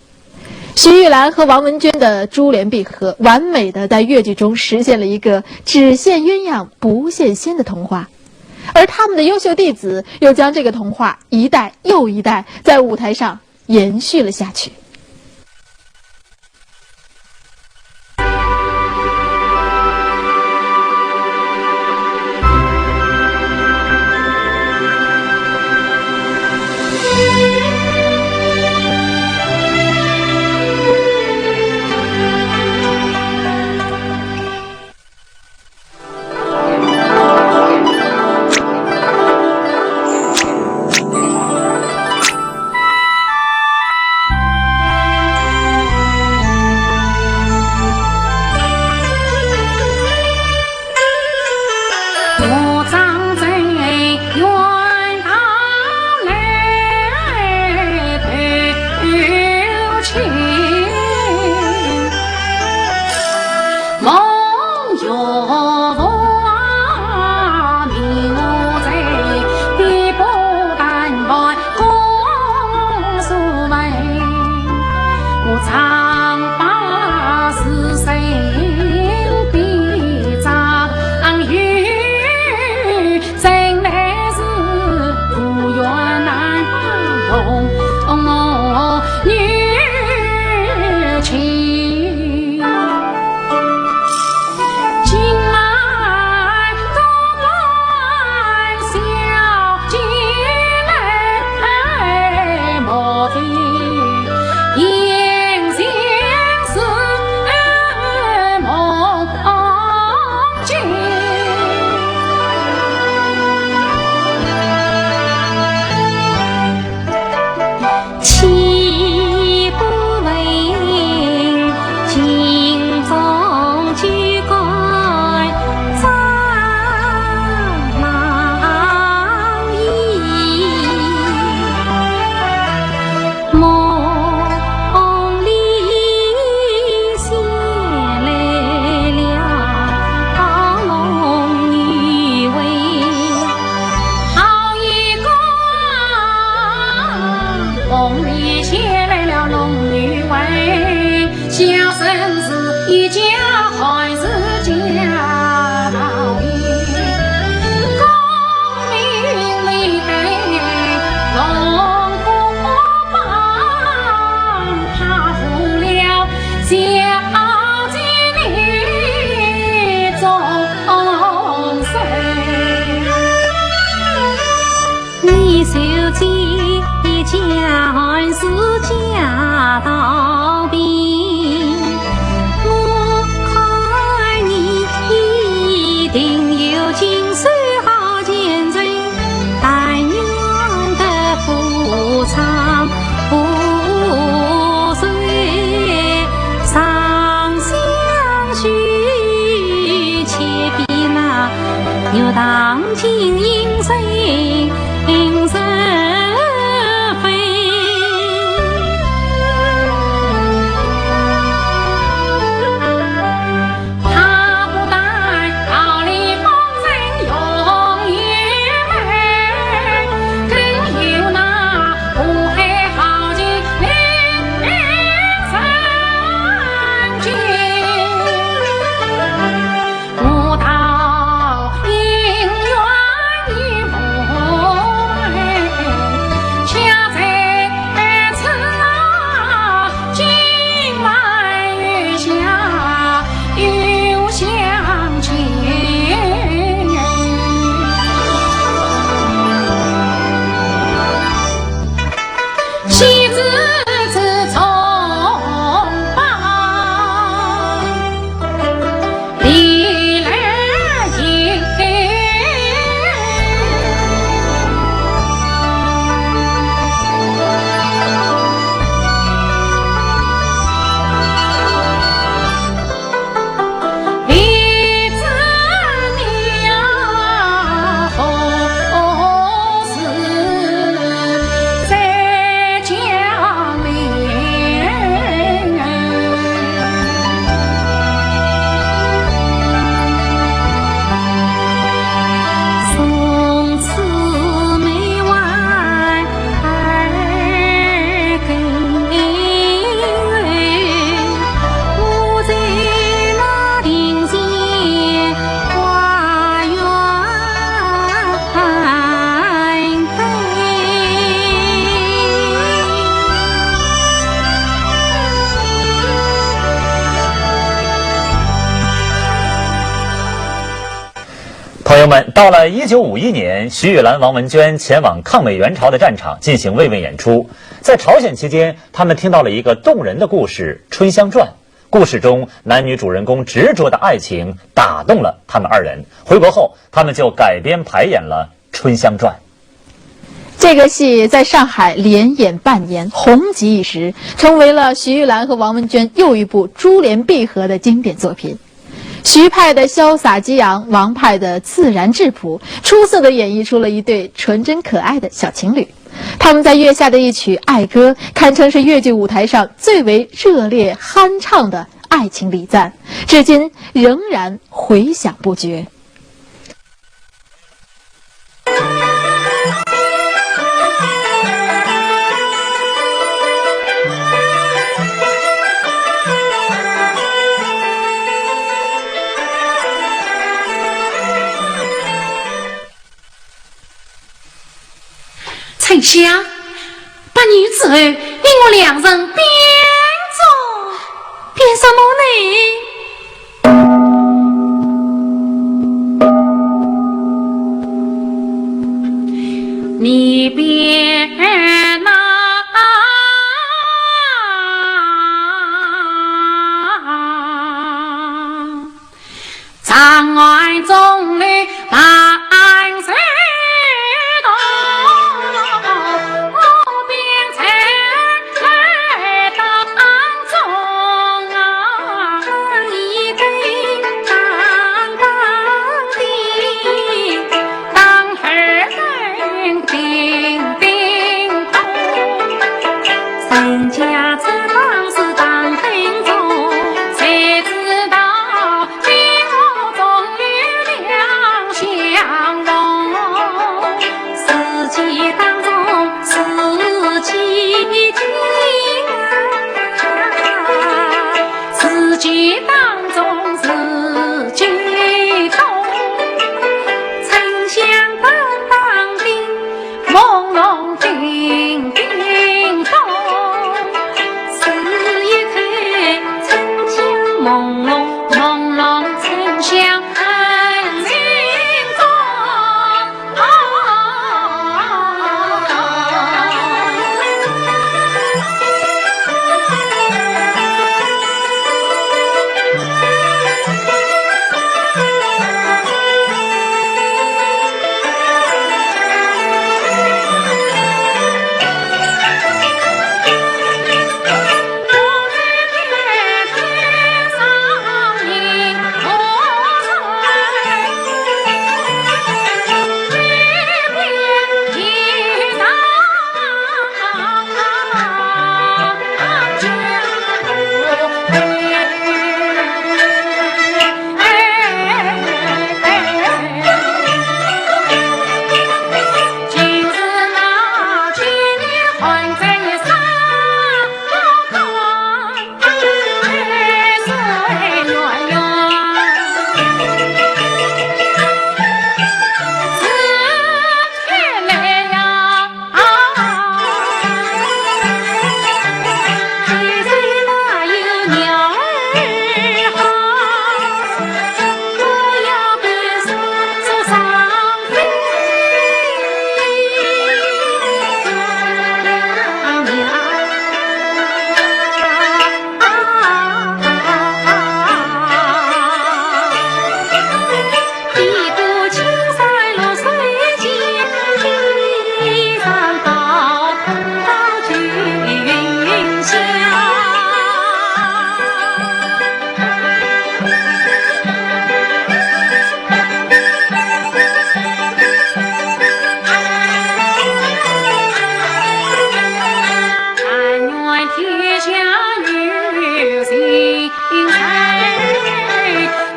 徐玉兰和王文娟的珠联璧合，完美的在越剧中实现了一个只羡鸳鸯不羡仙的童话，而他们的优秀弟子又将这个童话一代又一代在舞台上延续了下去。家事家道平，我看你一定有经手好前程，但愿得夫唱妇随，长相许，且比那玉堂金印神神飞。 朋友们，到了一九五一年，徐玉兰、王文娟前往抗美援朝的战场进行慰问演出。在朝鲜期间，他们听到了一个动人的故事《春香传》。故事中男女主人公执着的爱情打动了他们二人。回国后，他们就改编排演了《春香传》。 这个戏在上海连演半年，红极一时，成为了徐玉兰和王文娟又一部珠联璧合的经典作品。徐派的潇洒激昂，王派的自然质朴，出色地演绎出了一对纯真可爱的小情侣。他们在月下的一曲《爱歌》，堪称是越剧舞台上最为热烈酣畅的爱情礼赞，至今仍然回响不绝。 春香，八年之后，你我两人变哉。变什么呢？你变呐！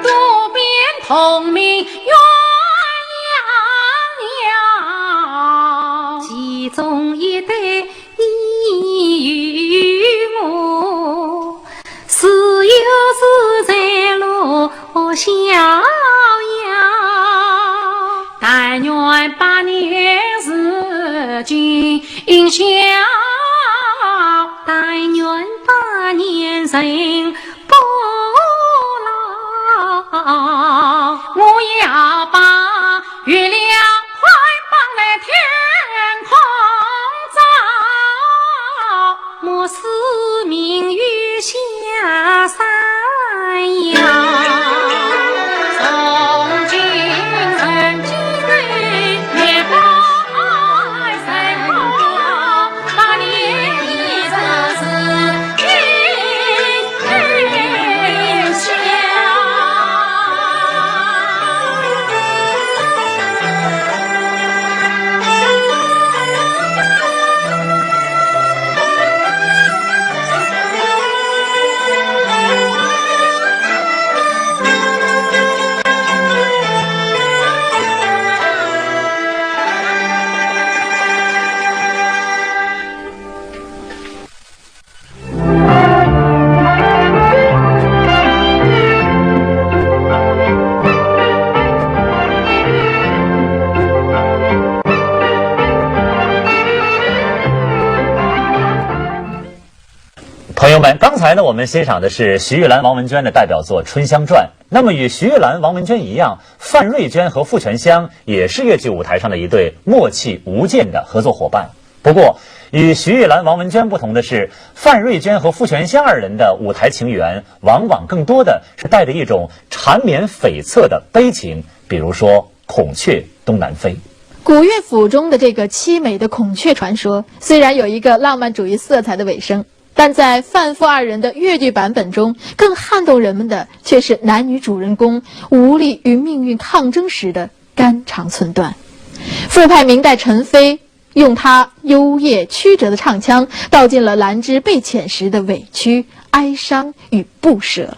多变同名鸳鸯，其中一对你与我，自幼是在路逍遥。但愿百年是今宵，但愿百年人 不老，我要把月亮块绑在天空照，莫使明月下山摇。从今人间人，月光山光，百年的日子 朋友们，刚才呢，我们欣赏的是徐玉兰、王文娟的代表作《春香传》。那么，与徐玉兰、王文娟一样，范瑞娟和傅泉香也是越剧舞台上的一对默契无间的合作伙伴。不过，与徐玉兰、王文娟不同的是，范瑞娟和傅泉香二人的舞台情缘往往更多的是带着一种缠绵悱恻的悲情，比如说《孔雀东南飞》。古乐府中的这个凄美的孔雀传说，虽然有一个浪漫主义色彩的尾声，但在范傅二人的越剧版本中，更撼动人们的却是男女主人公无力与命运抗争时的肝肠寸断。傅派名旦陈飞用他幽咽曲折的唱腔，道尽了兰芝被遣时的委屈、哀伤与不舍。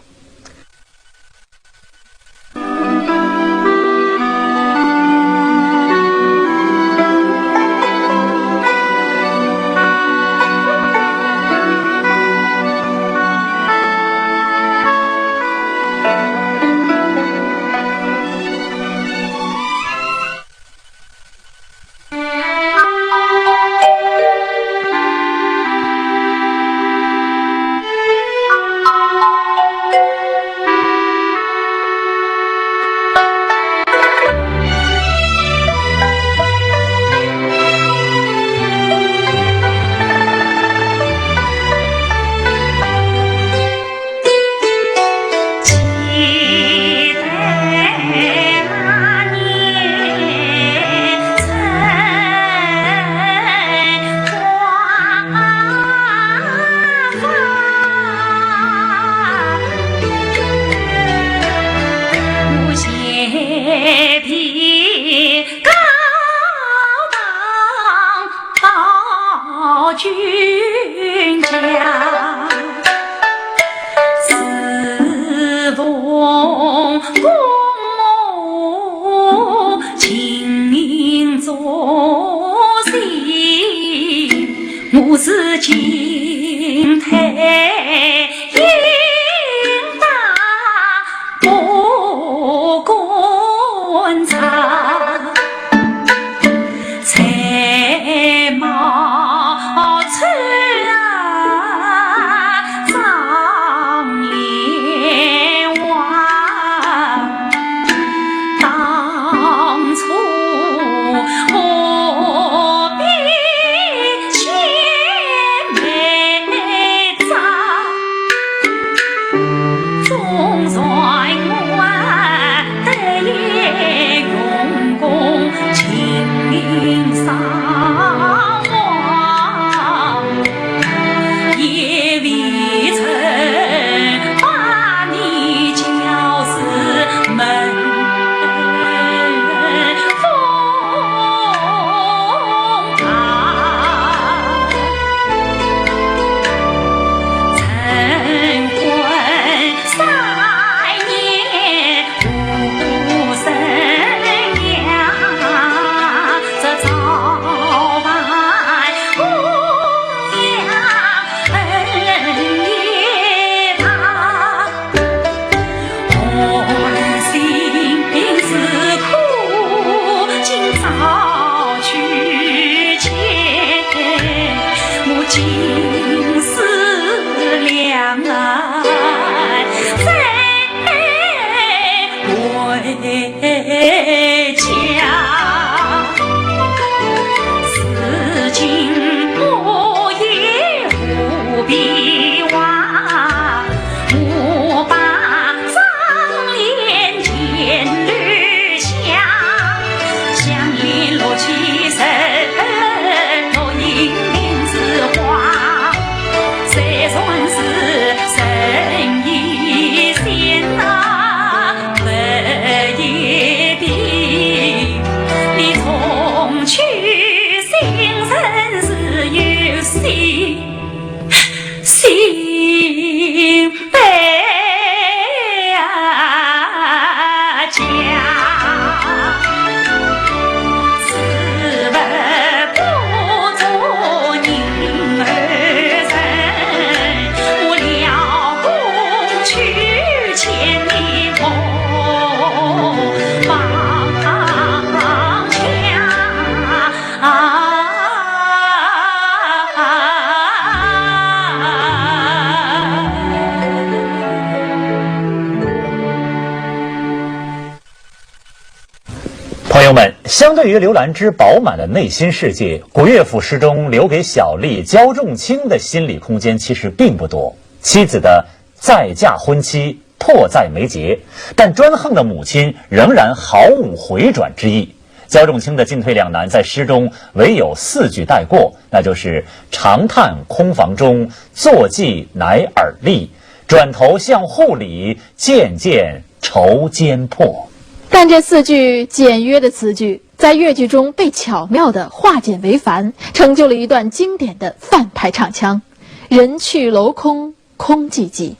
相对于刘兰芝饱满的内心世界，古乐府诗中留给小丽、焦仲卿的心理空间其实并不多。妻子的再嫁婚期迫在眉睫，但专横的母亲仍然毫无回转之意。焦仲卿的进退两难在诗中唯有四句带过，那就是“长叹空房中，坐骑颐尔厉，转头向户里，渐渐愁间破。”但这四句简约的词句，在越剧中被巧妙地化简为繁，成就了一段经典的反派唱腔：“人去楼空空寂寂。”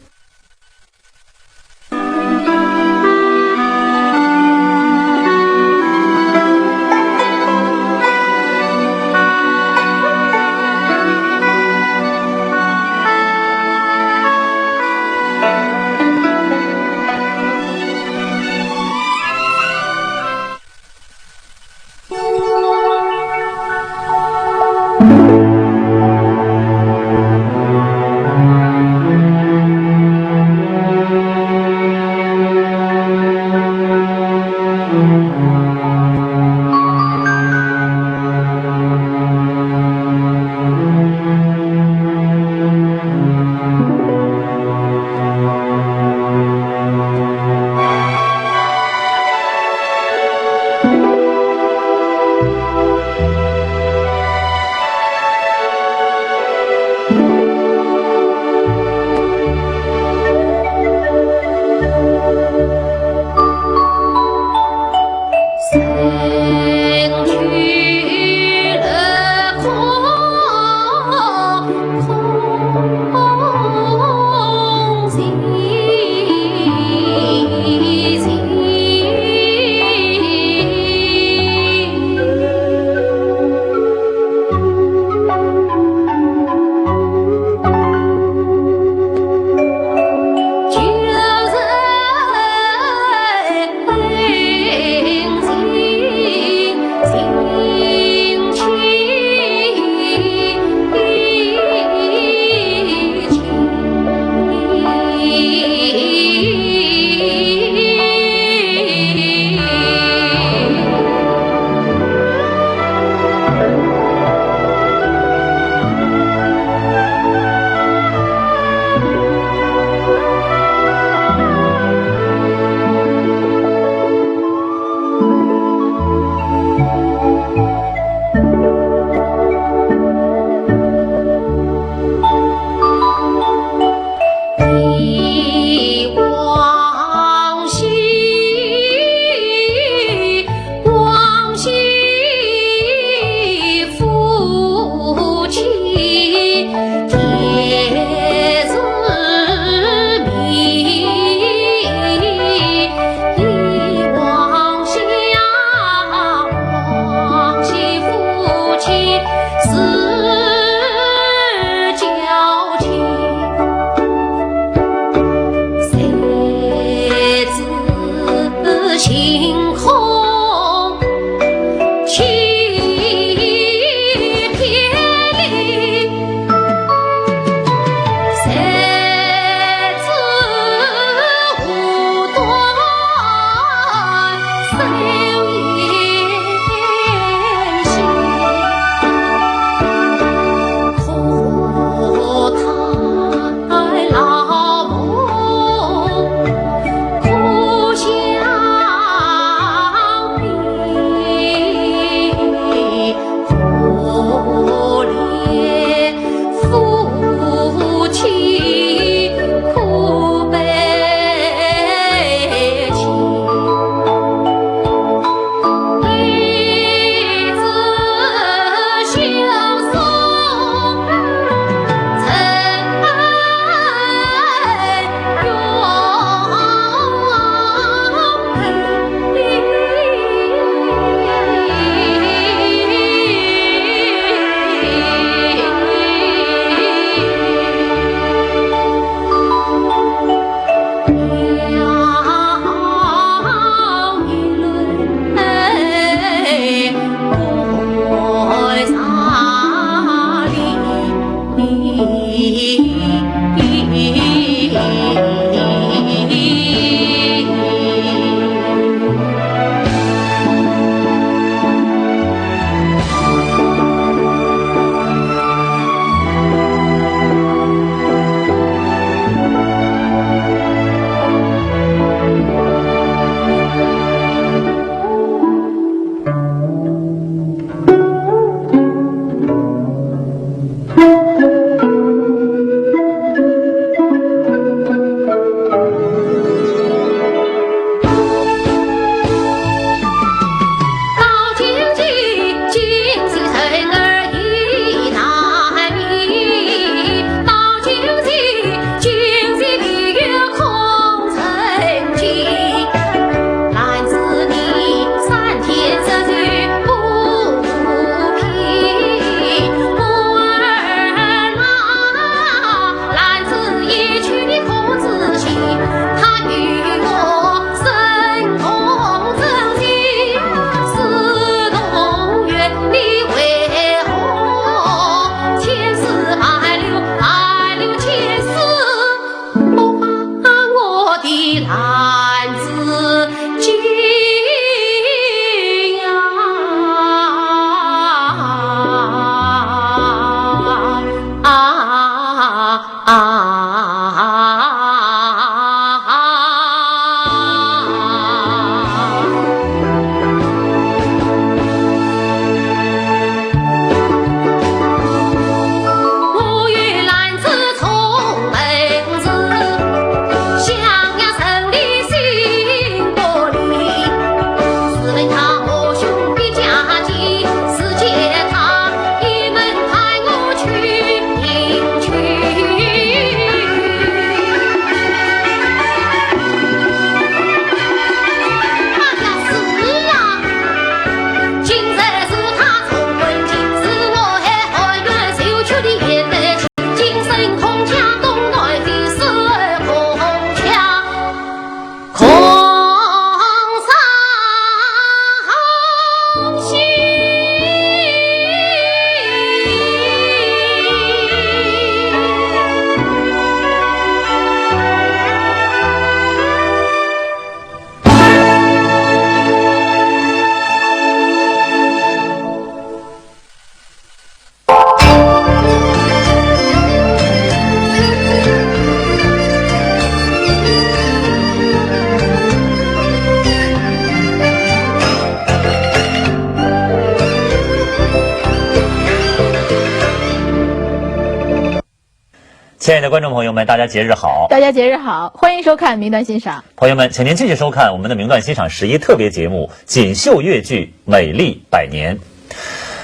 亲爱的观众朋友们，大家节日好！大家节日好，欢迎收看《名段欣赏》。朋友们，请您继续收看我们的《名段欣赏》十一特别节目《锦绣越剧·美丽百年》。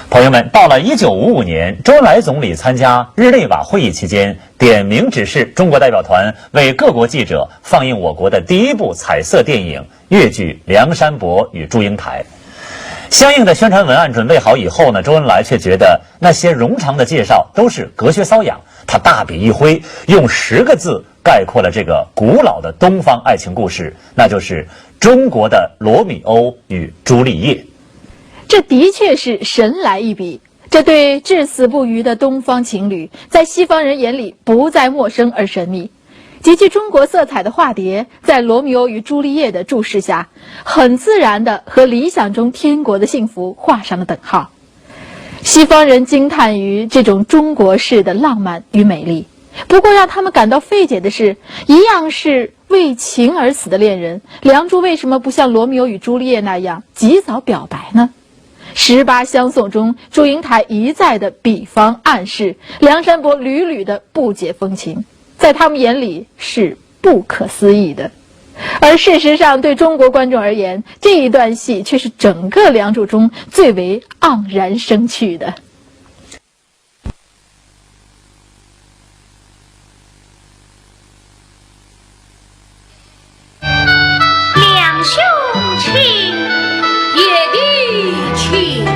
朋友们，到了一九五五年，周恩来总理参加日内瓦会议期间，点名指示中国代表团为各国记者放映我国的第一部彩色电影《越剧梁山伯与祝英台》。相应的宣传文案准备好以后呢，周恩来却觉得那些冗长的介绍都是隔靴搔痒，他大笔一挥，用十个字概括了这个古老的东方爱情故事，那就是中国的罗密欧与朱丽叶。这的确是神来一笔，这对至死不渝的东方情侣，在西方人眼里不再陌生而神秘。极具中国色彩的化蝶，在罗密欧与朱丽叶的注视下，很自然地和理想中天国的幸福画上了等号。西方人惊叹于这种中国式的浪漫与美丽，不过让他们感到费解的是，一样是为情而死的恋人，梁祝为什么不像罗密欧与朱丽叶那样及早表白呢？《十八相送》中，祝英台一再的比方暗示，梁山伯屡屡的不解风情，在他们眼里是不可思议的。而事实上，对中国观众而言，这一段戏却是整个《梁祝》中最为盎然生趣的。 梁兄请。贤弟请。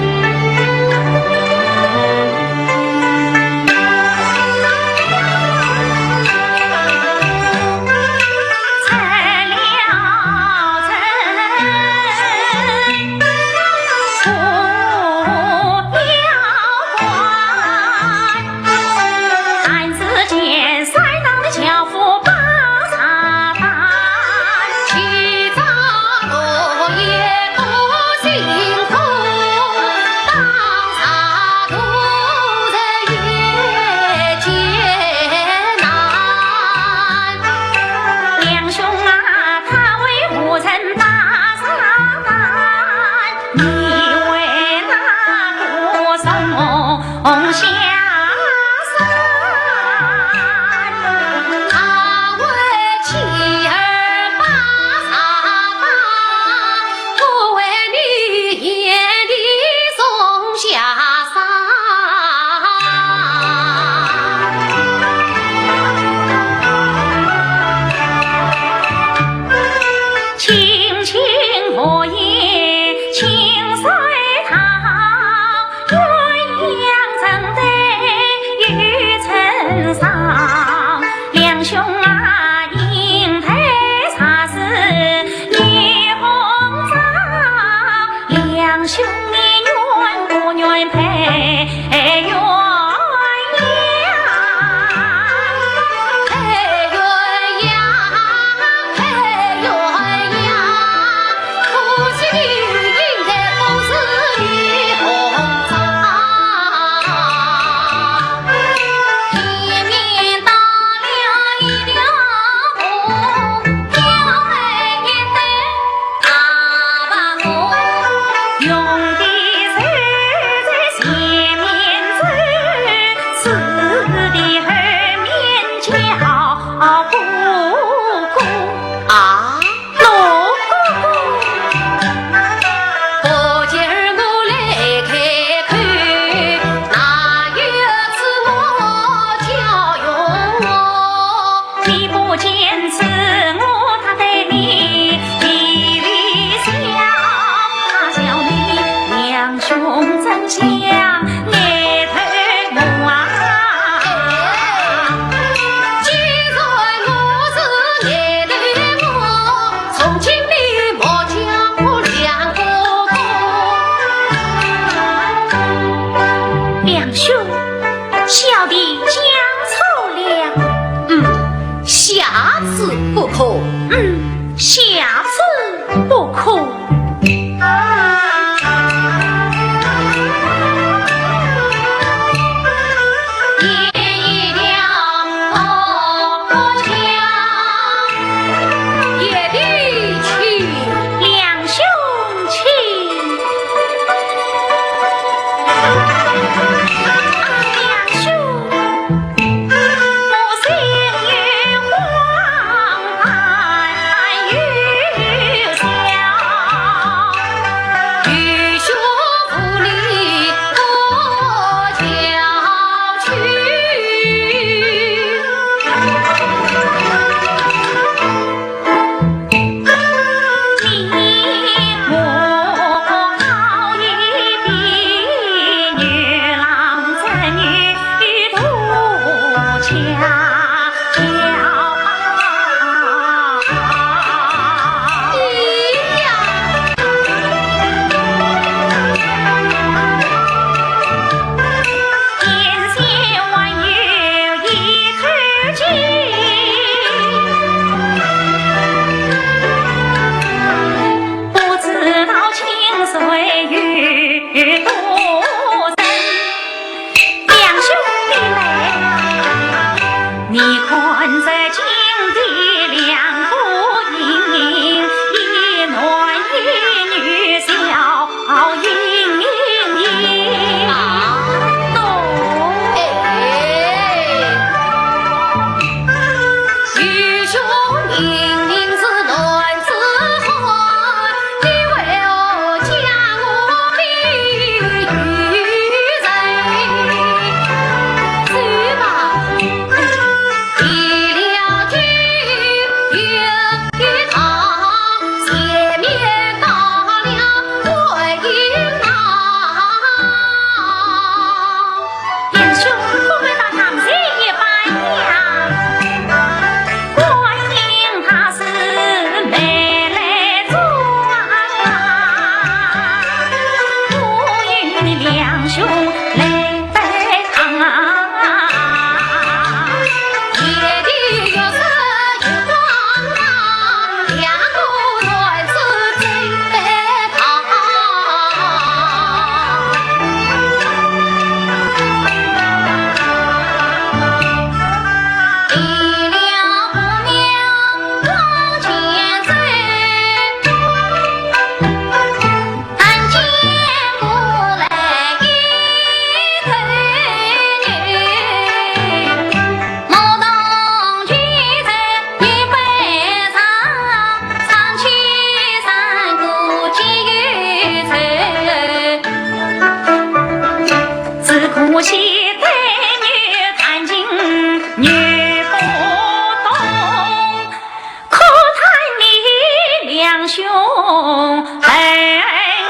两兄恨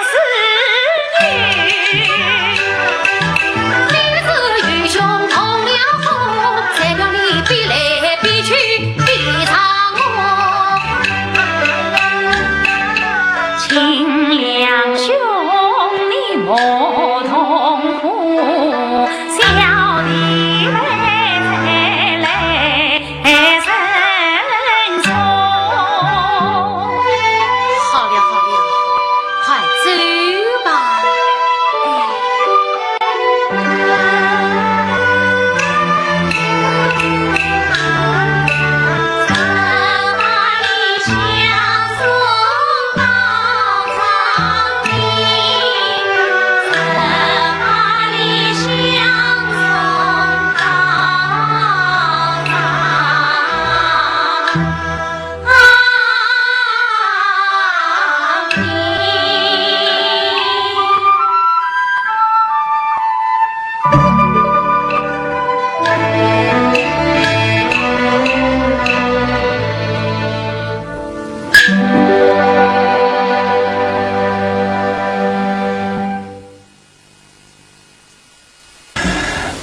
似女。今日与兄同了婚，才表你比来比去比上我。请两兄你莫痛苦，小弟们才来 好了好了，快走吧。哎。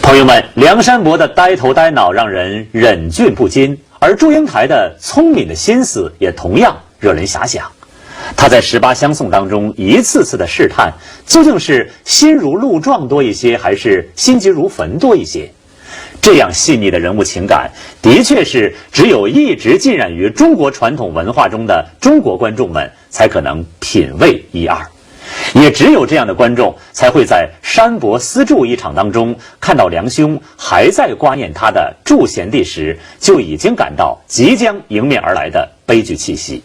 朋友们，梁山伯的呆头呆脑让人忍俊不禁，而祝英台的聪明的心思也同样惹人遐想。他在十八相送当中一次次的试探，究竟是心如鹿撞多一些，还是心急如焚多一些？这样细腻的人物情感，的确是只有一直浸染于中国传统文化中的中国观众们才可能品味一二。也只有这样的观众，才会在山伯思祝一场当中，看到梁兄还在挂念他的祝贤弟时，就已经感到即将迎面而来的悲剧气息。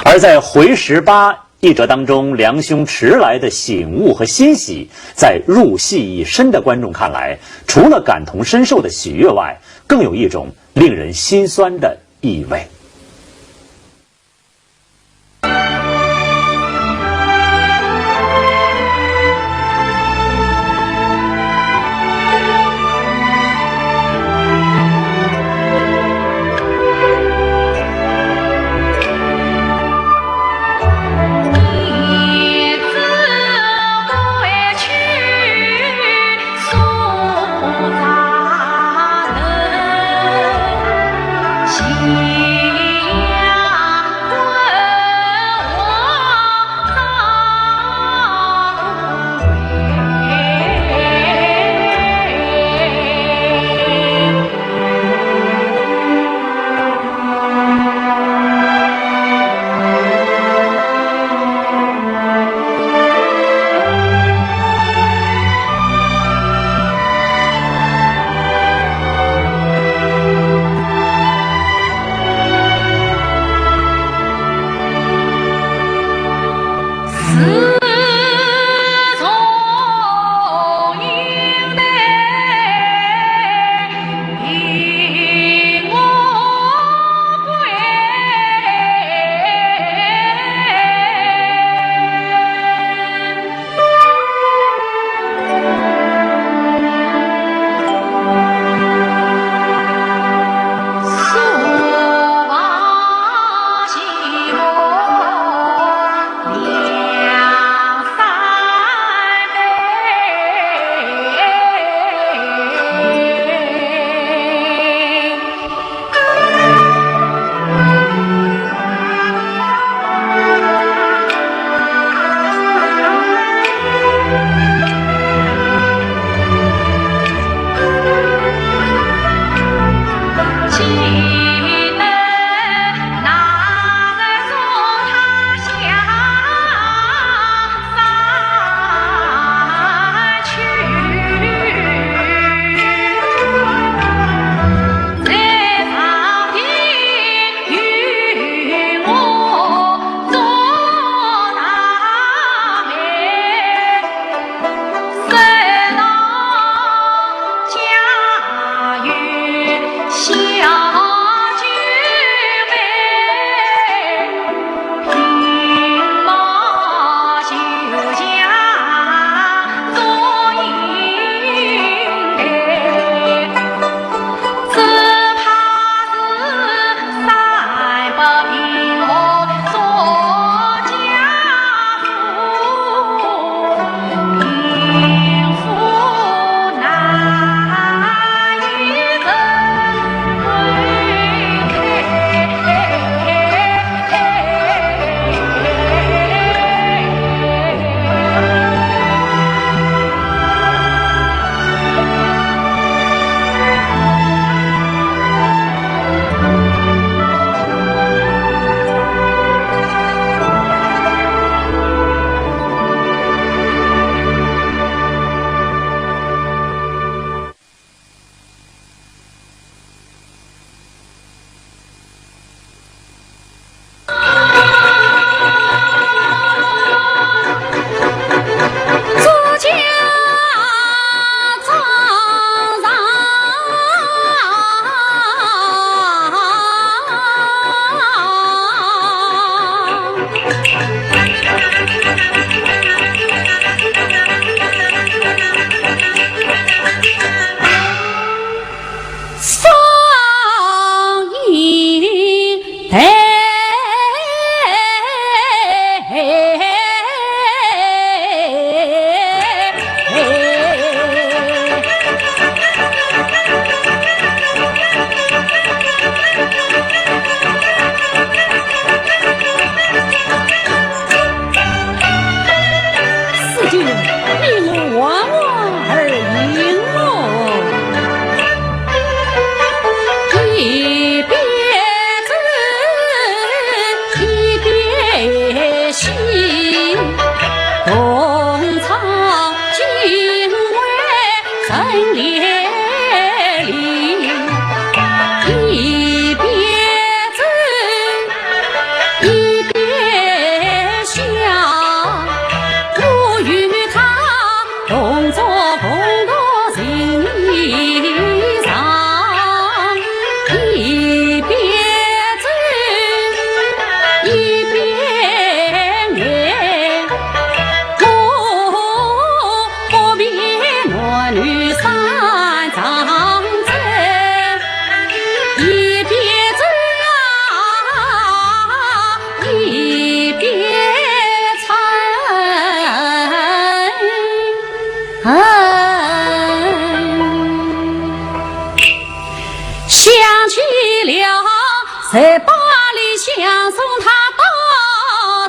而在回十八一折当中，梁兄迟来的醒悟和欣喜，在入戏已深的观众看来，除了感同身受的喜悦外，更有一种令人心酸的意味。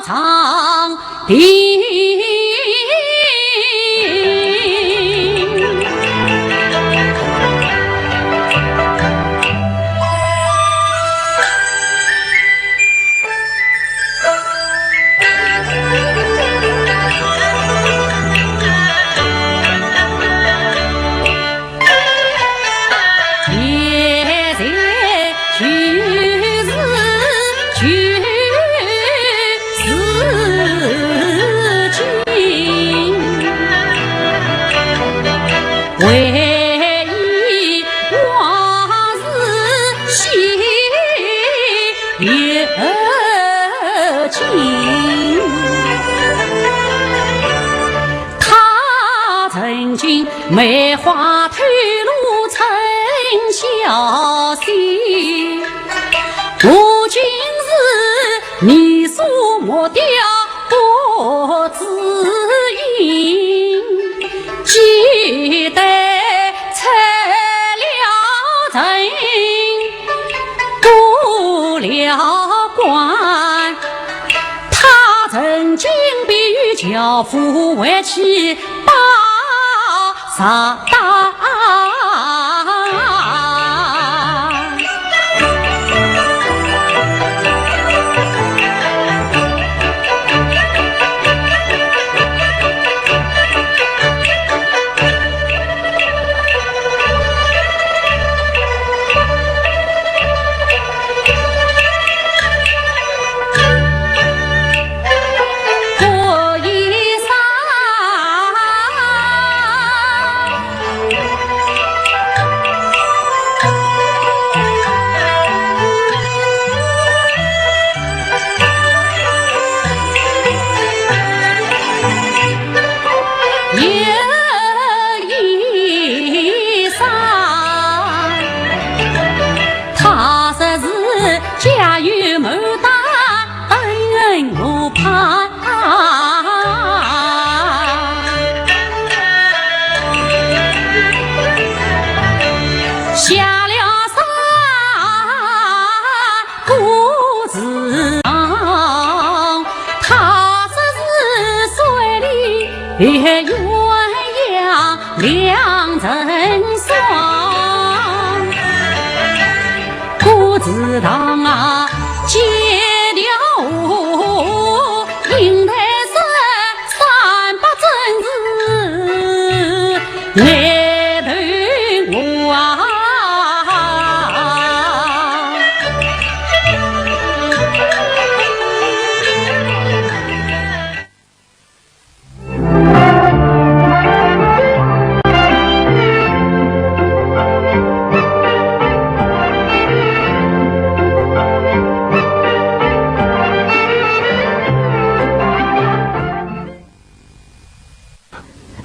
长亭。现在就是就是今，唯一往事心 有情。他曾经梅花吐露春宵雪，我今是你所没的不知音，记得拆了人。 过了关，他曾经被轿夫围起把杀打。他说是家有牡丹，恩恩我盼。下了山， 过池塘，他说是水里鸳鸯两成双。过池塘啊，几条河， 银台山三百真是难投河啊。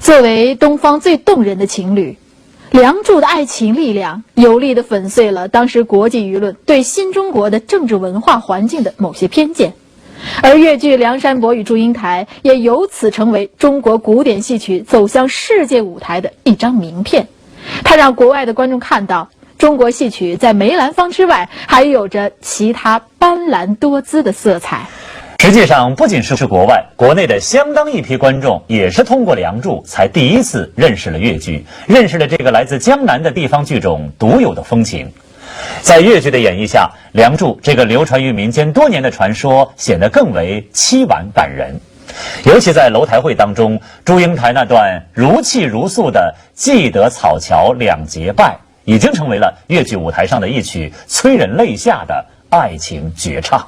作为东方最动人的情侣，梁祝的爱情力量有力地粉碎了当时国际舆论对新中国的政治文化环境的某些偏见。而越剧《梁山伯与祝英台》也由此成为中国古典戏曲走向世界舞台的一张名片。它让国外的观众看到，中国戏曲在梅兰芳之外，还有着其他斑斓多姿的色彩。实际上，不仅是国外，国内的相当一批观众也是通过《梁祝》才第一次认识了越剧，认识了这个来自江南的地方剧种独有的风情。在越剧的演绎下，《梁祝》这个流传于民间多年的传说显得更为凄婉感人。尤其在楼台会当中，祝英台那段如泣如诉的“既得草桥两节拜”，已经成为了越剧舞台上的一曲催人泪下的爱情绝唱。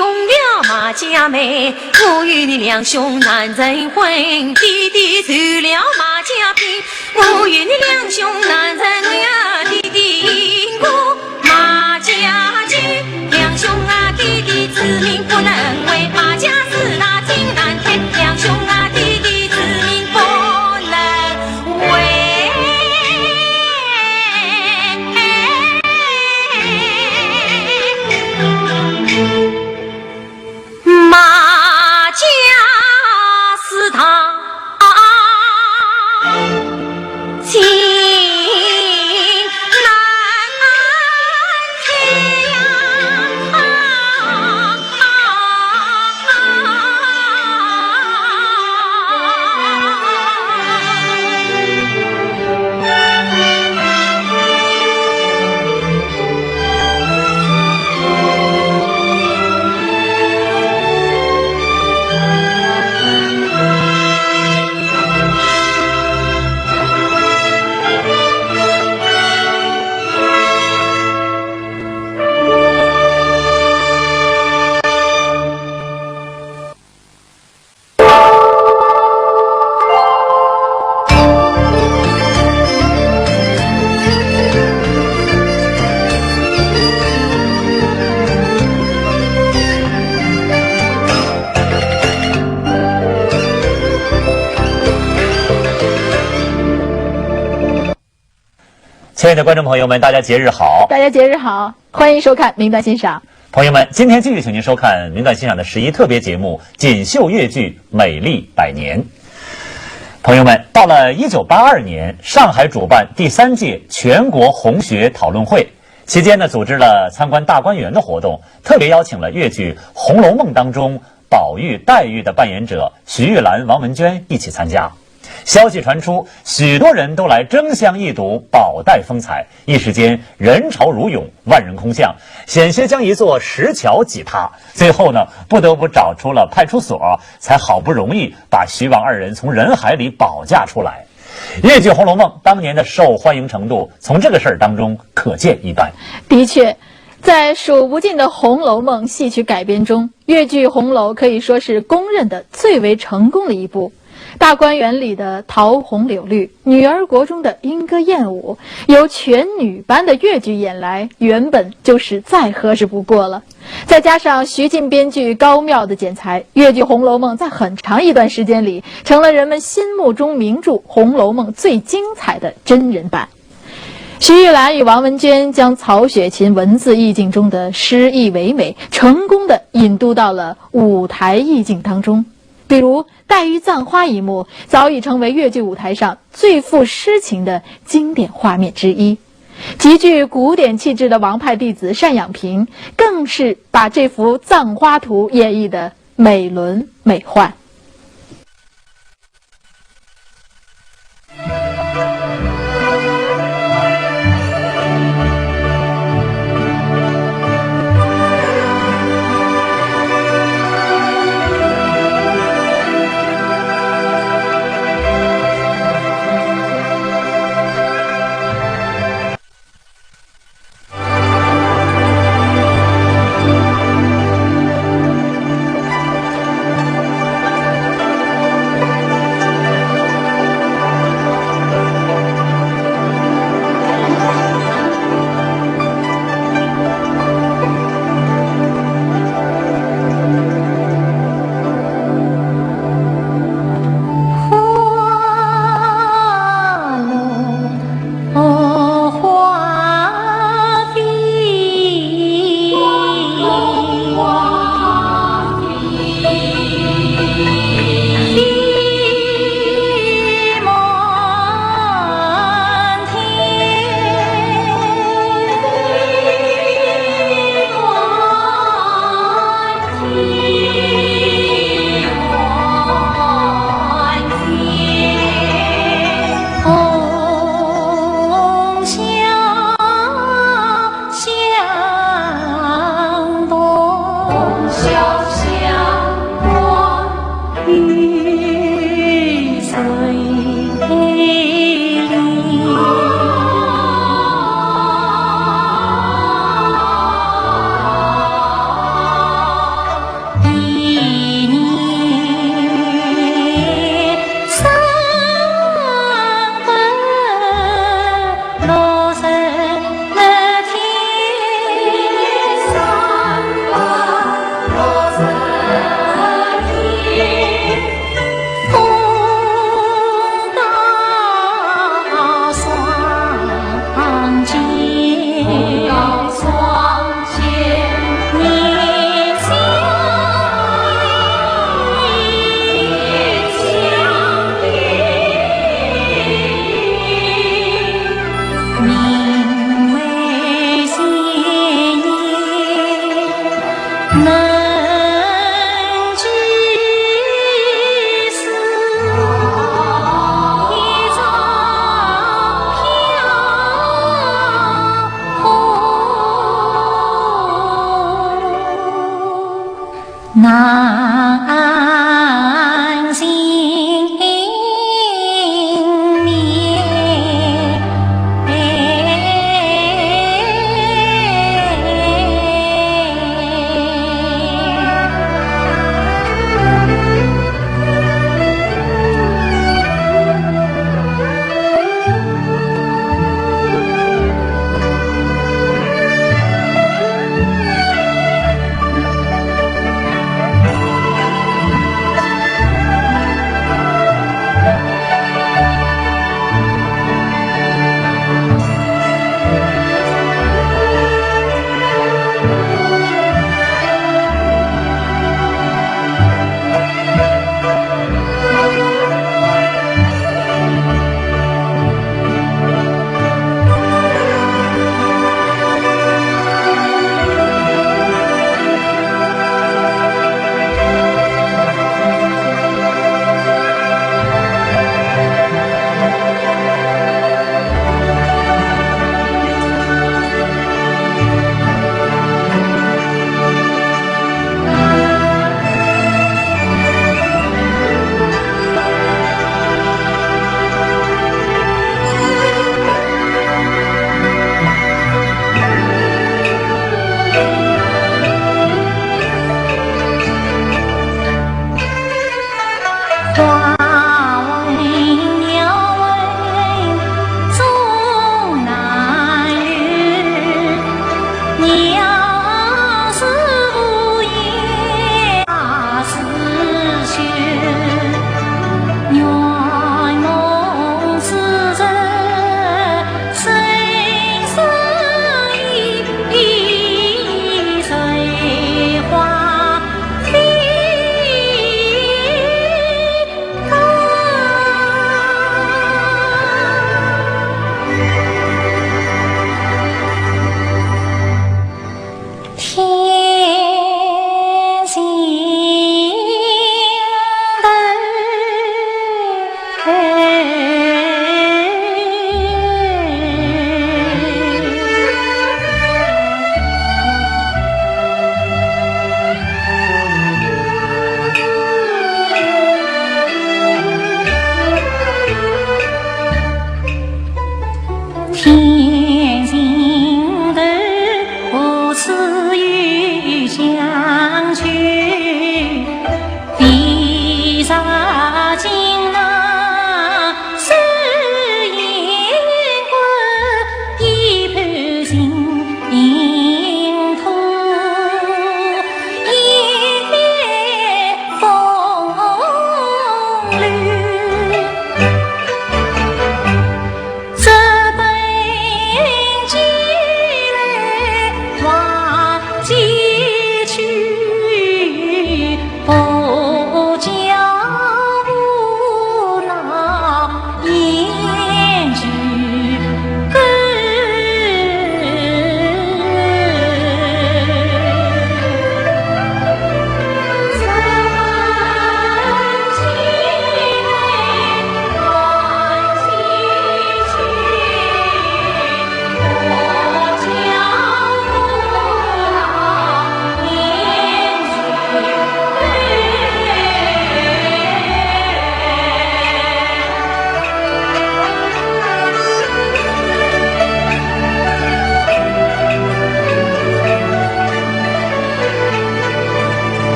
中了马家媒，我与你两兄难成婚。爹爹受了马家聘，我与你两兄难成婚呀。爹爹因过马家去，两兄啊，爹爹之命不能违。马家事大情难开，两兄啊，爹爹之命不能违。 马家事大情难开呀。 亲爱的观众朋友们，大家节日好！大家节日好，欢迎收看《名段欣赏》。朋友们，今天继续请您收看《名段欣赏》的十一特别节目《锦绣越剧·美丽百年》。朋友们，到了一九八二年，上海主办第三届全国红学讨论会，期间呢，组织了参观大观园的活动，特别邀请了越剧《红楼梦》当中宝玉、黛玉的扮演者徐玉兰、王文娟一起参加。 消息传出，许多人都来争相一睹宝黛风采，一时间人潮如涌，万人空巷，险些将一座石桥挤塌。最后呢，不得不找出了派出所，才好不容易把徐王二人从人海里保驾出来。越剧《红楼梦》当年的受欢迎程度，从这个事儿当中可见一斑。的确，在数不尽的《红楼梦》戏曲改编中，越剧《红楼》可以说是公认的最为成功的一部。 大观园里的桃红柳绿，女儿国中的莺歌燕舞，由全女班的越剧演来，原本就是再合适不过了。再加上徐晋编剧高妙的剪裁，越剧《红楼梦》在很长一段时间里成了人们心目中名著《红楼梦》最精彩的真人版。徐玉兰与王文娟将曹雪芹文字意境中的诗意唯美，成功的引渡到了舞台意境当中。 比如黛玉葬花一幕，早已成为越剧舞台上最富诗情的经典画面之一。极具古典气质的王派弟子单养平，更是把这幅葬花图演绎得美轮美奂。南行眠。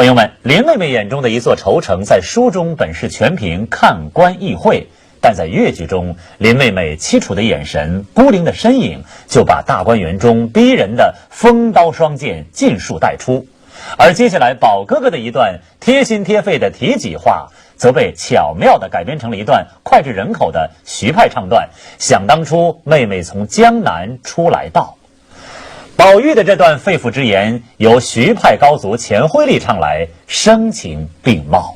朋友们，林妹妹眼中的一座愁城，在书中本是全凭看官意会，但在越剧中，林妹妹凄楚的眼神、孤零的身影，就把大观园中逼人的风刀双剑尽数带出。而接下来，宝哥哥的一段贴心贴肺的提己话，则被巧妙地改编成了一段脍炙人口的徐派唱段。想当初，妹妹从江南出来到。宝玉的这段肺腑之言，由徐派高足钱辉丽唱来，声情并茂。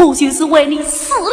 我就是为你死了。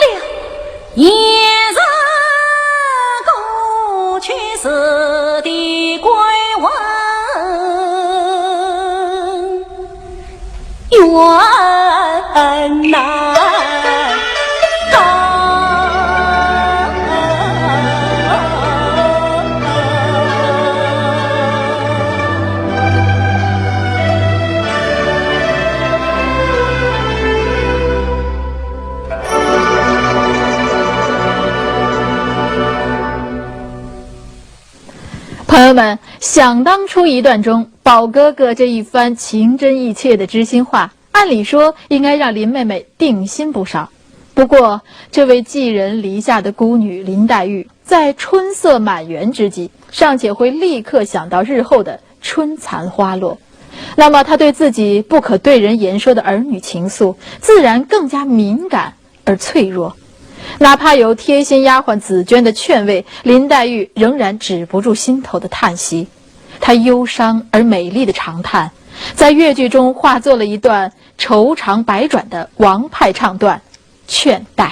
朋友们，想当初一段中，宝哥哥这一番情真意切的知心话，按理说应该让林妹妹定心不少。不过，这位寄人篱下的孤女林黛玉，在春色满园之际，尚且会立刻想到日后的春残花落。那么，她对自己不可对人言说的儿女情愫，自然更加敏感而脆弱。哪怕有贴心丫鬟紫鹃的劝慰，林黛玉仍然止不住心头的叹息。她忧伤而美丽的长叹，在越剧中化作了一段愁肠百转的王派唱段《劝黛》。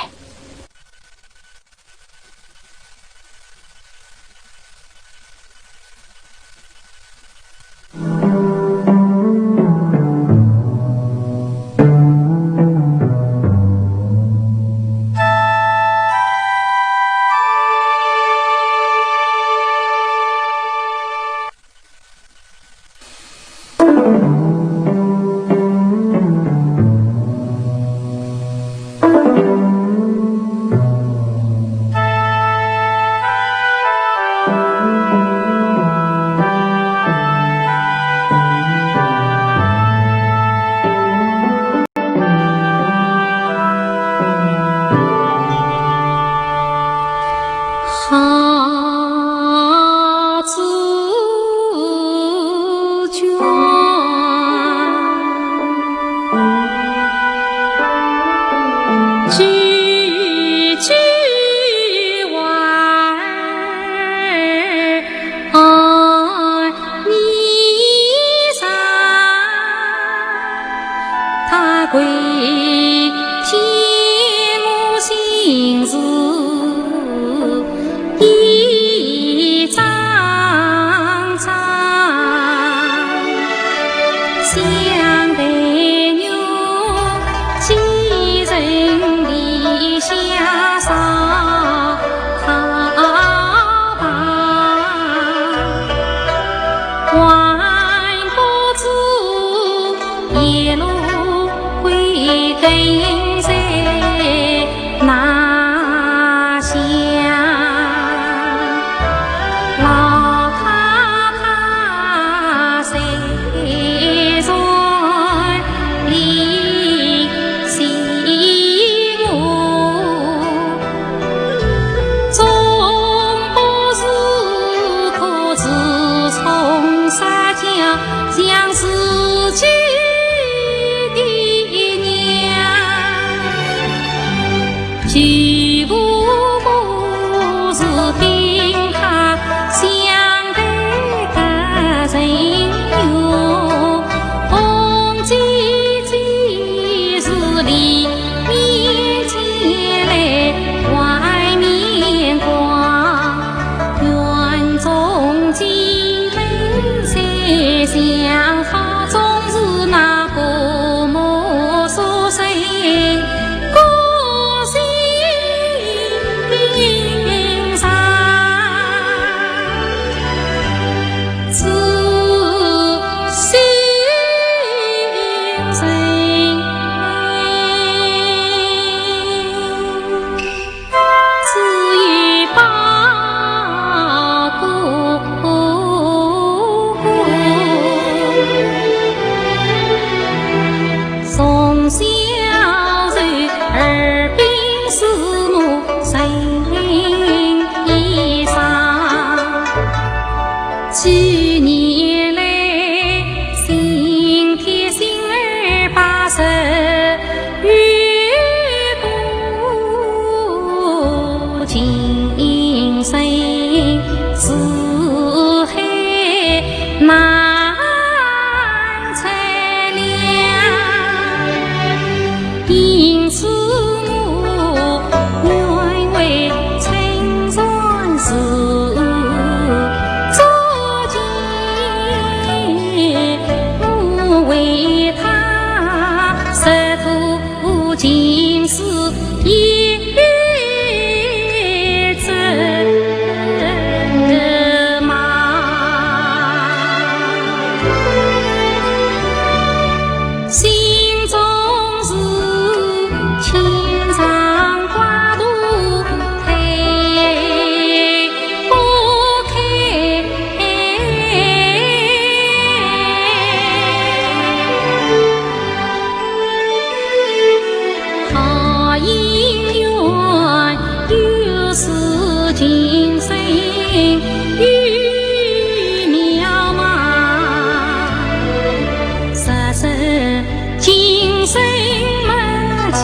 祈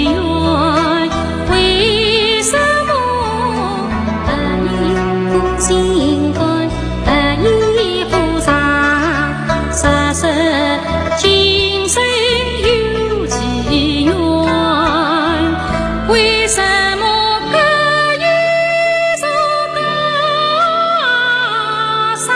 愿，为什么白衣不心肝，白衣不上？若是今生有奇缘，为什么隔一座高山？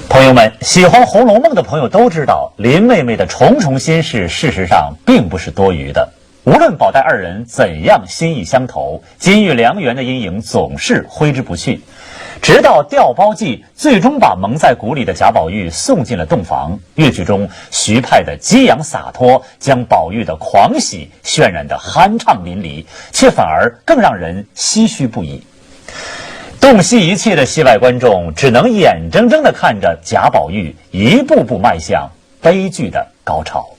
朋友们，喜欢《红楼梦》的朋友都知道，林妹妹的重重心事，事实上并不是多余的。无论宝黛二人怎样心意相投，金玉良缘的阴影总是挥之不去。直到调包计最终把蒙在鼓里的贾宝玉送进了洞房，越剧中徐派的激昂洒脱将宝玉的狂喜渲染得酣畅淋漓，却反而更让人唏嘘不已。洞悉一切的戏外观众只能眼睁睁地看着贾宝玉一步步迈向悲剧的高潮。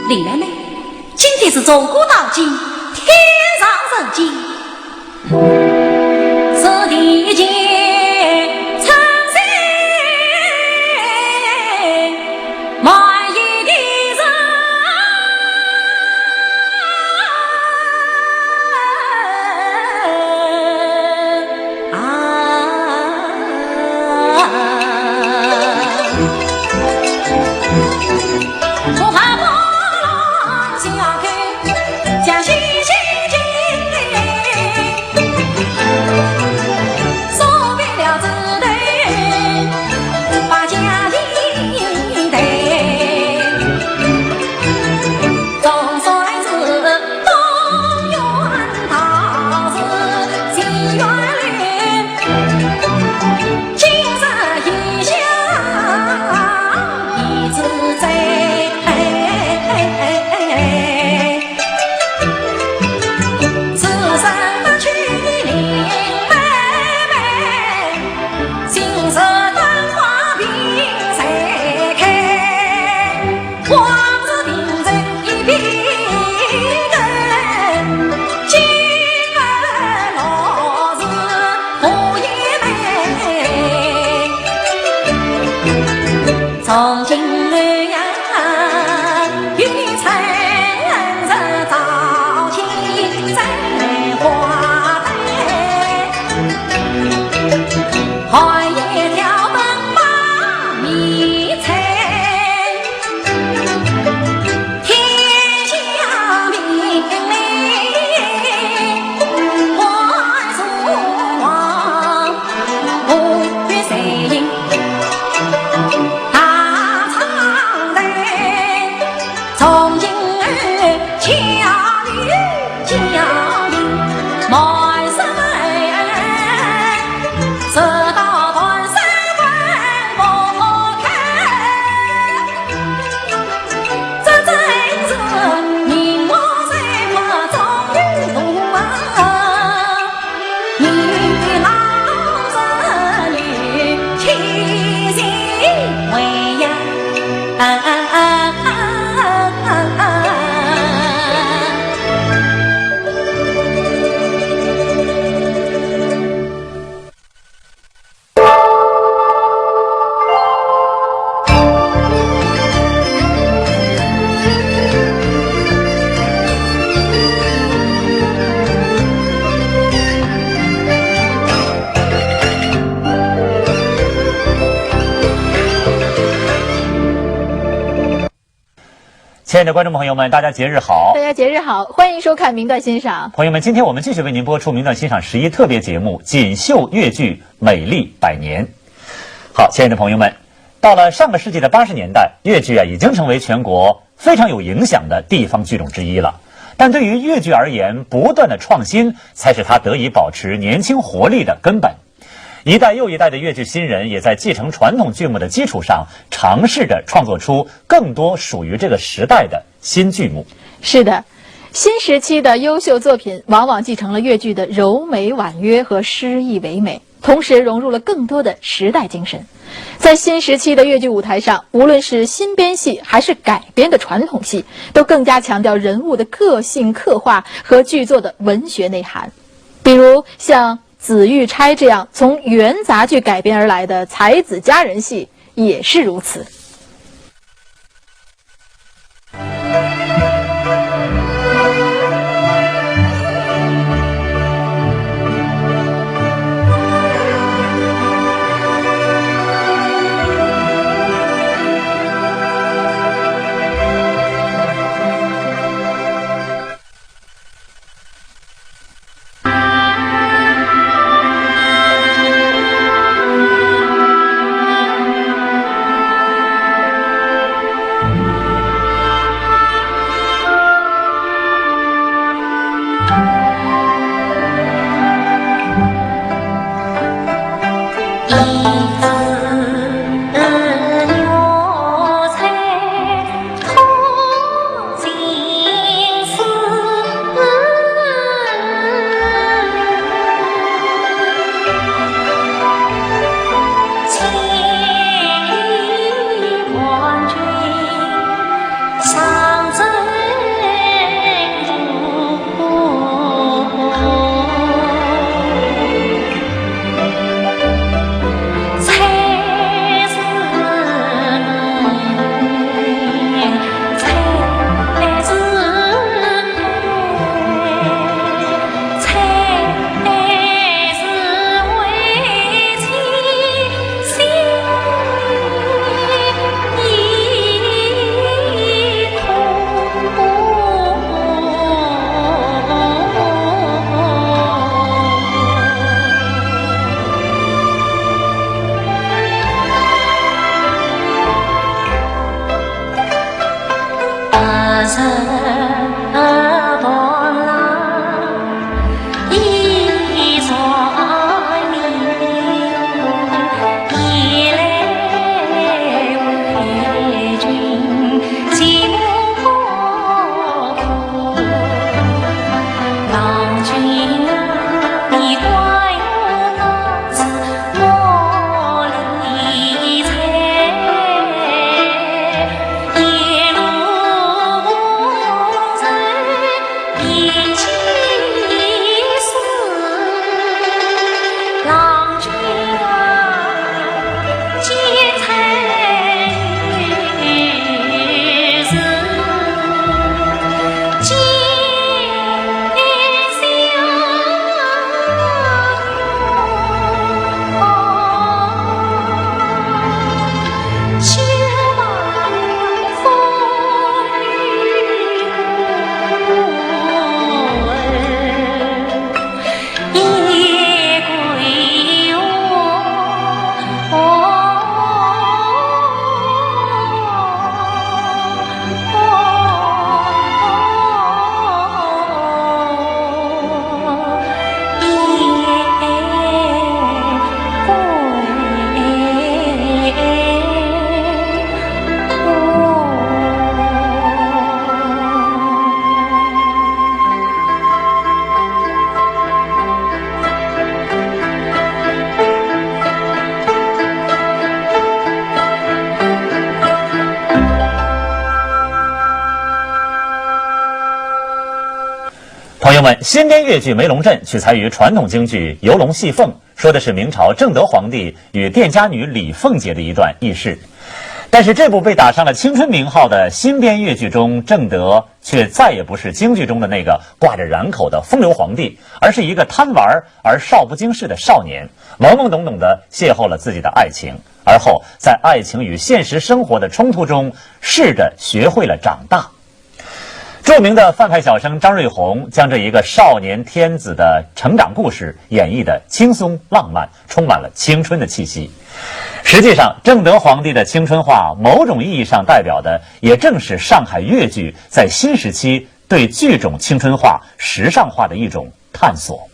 林妹妹，今天是坐古淘今，天上人间。亲爱的观众朋友们，大家节日好！大家节日好，欢迎收看《名段欣赏》。朋友们，今天我们继续为您播出《名段欣赏》十一特别节目《锦绣越剧美丽百年》。好，亲爱的朋友们，到了上个世纪的八十年代，越剧啊已经成为全国非常有影响的地方剧种之一了。但对于越剧而言，不断的创新才是它得以保持年轻活力的根本。一代又一代的越剧新人也在继承传统剧目的基础上，尝试着创作出更多属于这个时代的新剧目。是的，新时期的优秀作品往往继承了越剧的柔美婉约和诗意唯美，同时融入了更多的时代精神。在新时期的越剧舞台上，无论是新编戏还是改编的传统戏，都更加强调人物的个性刻画和剧作的文学内涵。比如像《紫玉钗》这样从元杂剧改编而来的才子佳人戏也是如此。哎，新编越剧《梅龙镇》取材于传统京剧《游龙戏凤》，说的是明朝正德皇帝与店家女李凤姐的一段轶事。但是这部被打上了青春名号的新编越剧中，正德却再也不是京剧中的那个挂着髯口的风流皇帝，而是一个贪玩儿而少不经事的少年，懵懵懂懂地邂逅了自己的爱情，而后在爱情与现实生活的冲突中，试着学会了长大。著名的范派小生张瑞红将这一个少年天子的成长故事演绎得轻松浪漫，充满了青春的气息。实际上，正德皇帝的青春画，某种意义上代表的，也正是上海越剧在新时期对剧种青春化、时尚化的一种探索。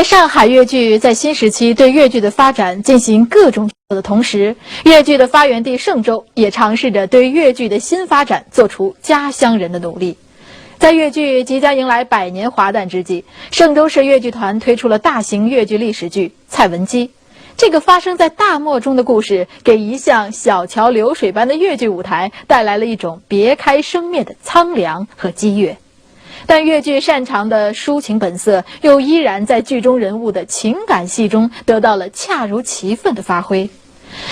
上海越剧在新时期对越剧的发展进行各种的同时，越剧的发源地嵊州也尝试着对越剧的新发展做出家乡人的努力。在越剧即将迎来百年华诞之际，嵊州市越剧团推出了大型越剧历史剧《蔡文姬》。这个发生在大漠中的故事，给一向小桥流水般的越剧舞台带来了一种别开生面的苍凉和激越。但越剧擅长的抒情本色，又依然在剧中人物的情感戏中得到了恰如其分的发挥。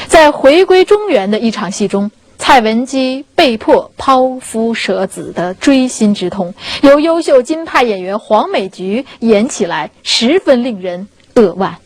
在回归中原的一场戏中，蔡文姬被迫抛夫舍子的锥心之痛，由优秀金派演员黄美菊演起来，十分令人扼腕。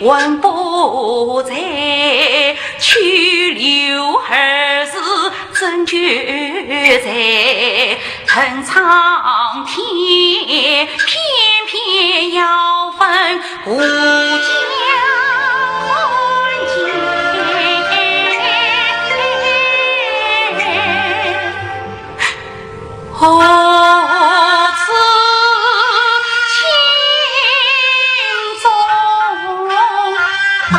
魂不在，去留儿时怎觉在？恨苍天，偏偏要分 无家可归。何处寻终啊？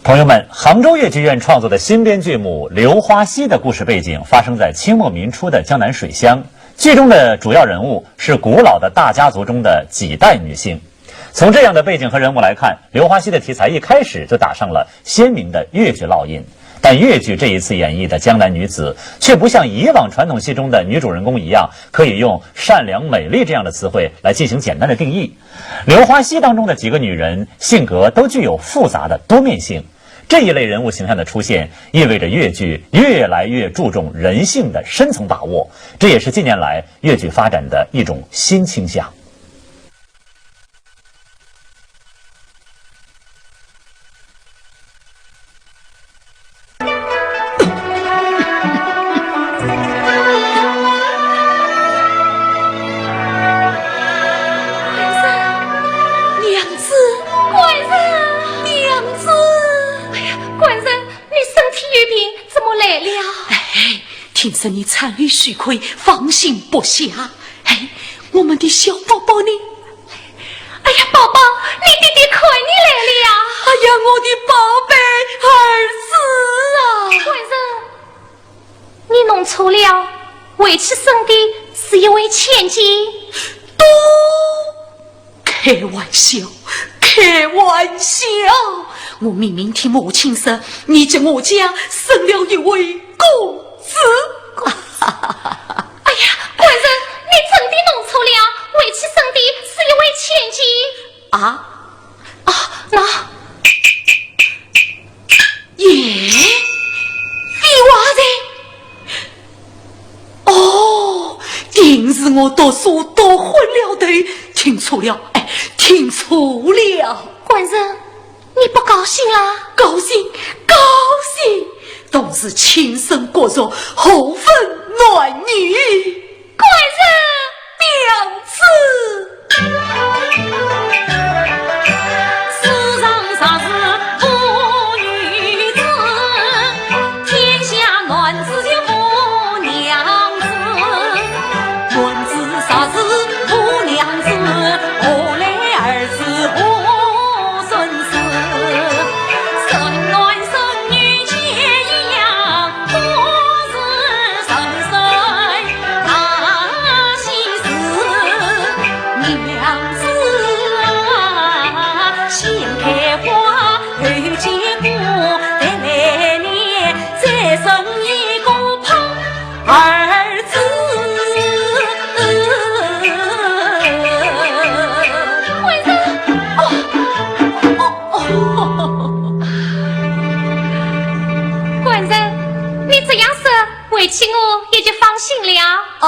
朋友们，杭州越剧院创作的新编剧目《流花溪》的故事背景发生在清末民初的江南水乡，剧中的主要人物是古老的大家族中的几代女性。从这样的背景和人物来看，《流花溪》的题材一开始就打上了鲜明的越剧烙印。但越剧这一次演绎的江南女子，却不像以往传统戏中的女主人公一样，可以用善良、美丽这样的词汇来进行简单的定义。《流花溪》当中的几个女人，性格都具有复杂的多面性。这一类人物形象的出现，意味着越剧越来越注重人性的深层把握，这也是近年来越剧发展的一种新倾向。 官人，娘子，官人，娘子。哎呀，官人，你身体有病，怎么来了？哎，听说你产后虚亏，放心不下。哎，我们的小宝宝呢？哎呀，宝宝，你爹爹看你来了呀！哎呀，我的宝贝儿子啊！官人， 你弄错了，回去生的是一位千金。都开玩笑，开玩笑！我明明听母亲说，你在我家生了一位公子。哎呀，官人，你真的弄错了，回去生的是一位千金。啊？啊，那…… 耶，废话噻！哦，定是我读书读昏了头，听错了，哎，听错了。官人，你不高兴啦？高兴，高兴，同是亲生骨肉，何分男女？ 官人，娘子。世上若是无女子，天下男子就无娘子。男子若是无娘子，何来儿子何孙子？生男生女皆一样， 官人，你这样说， 回去我也就放心了。哦，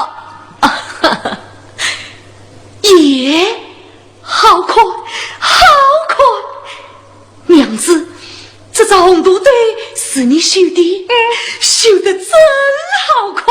耶，好看，好看！娘子，这只红肚兜是你绣的？嗯。绣得真好看！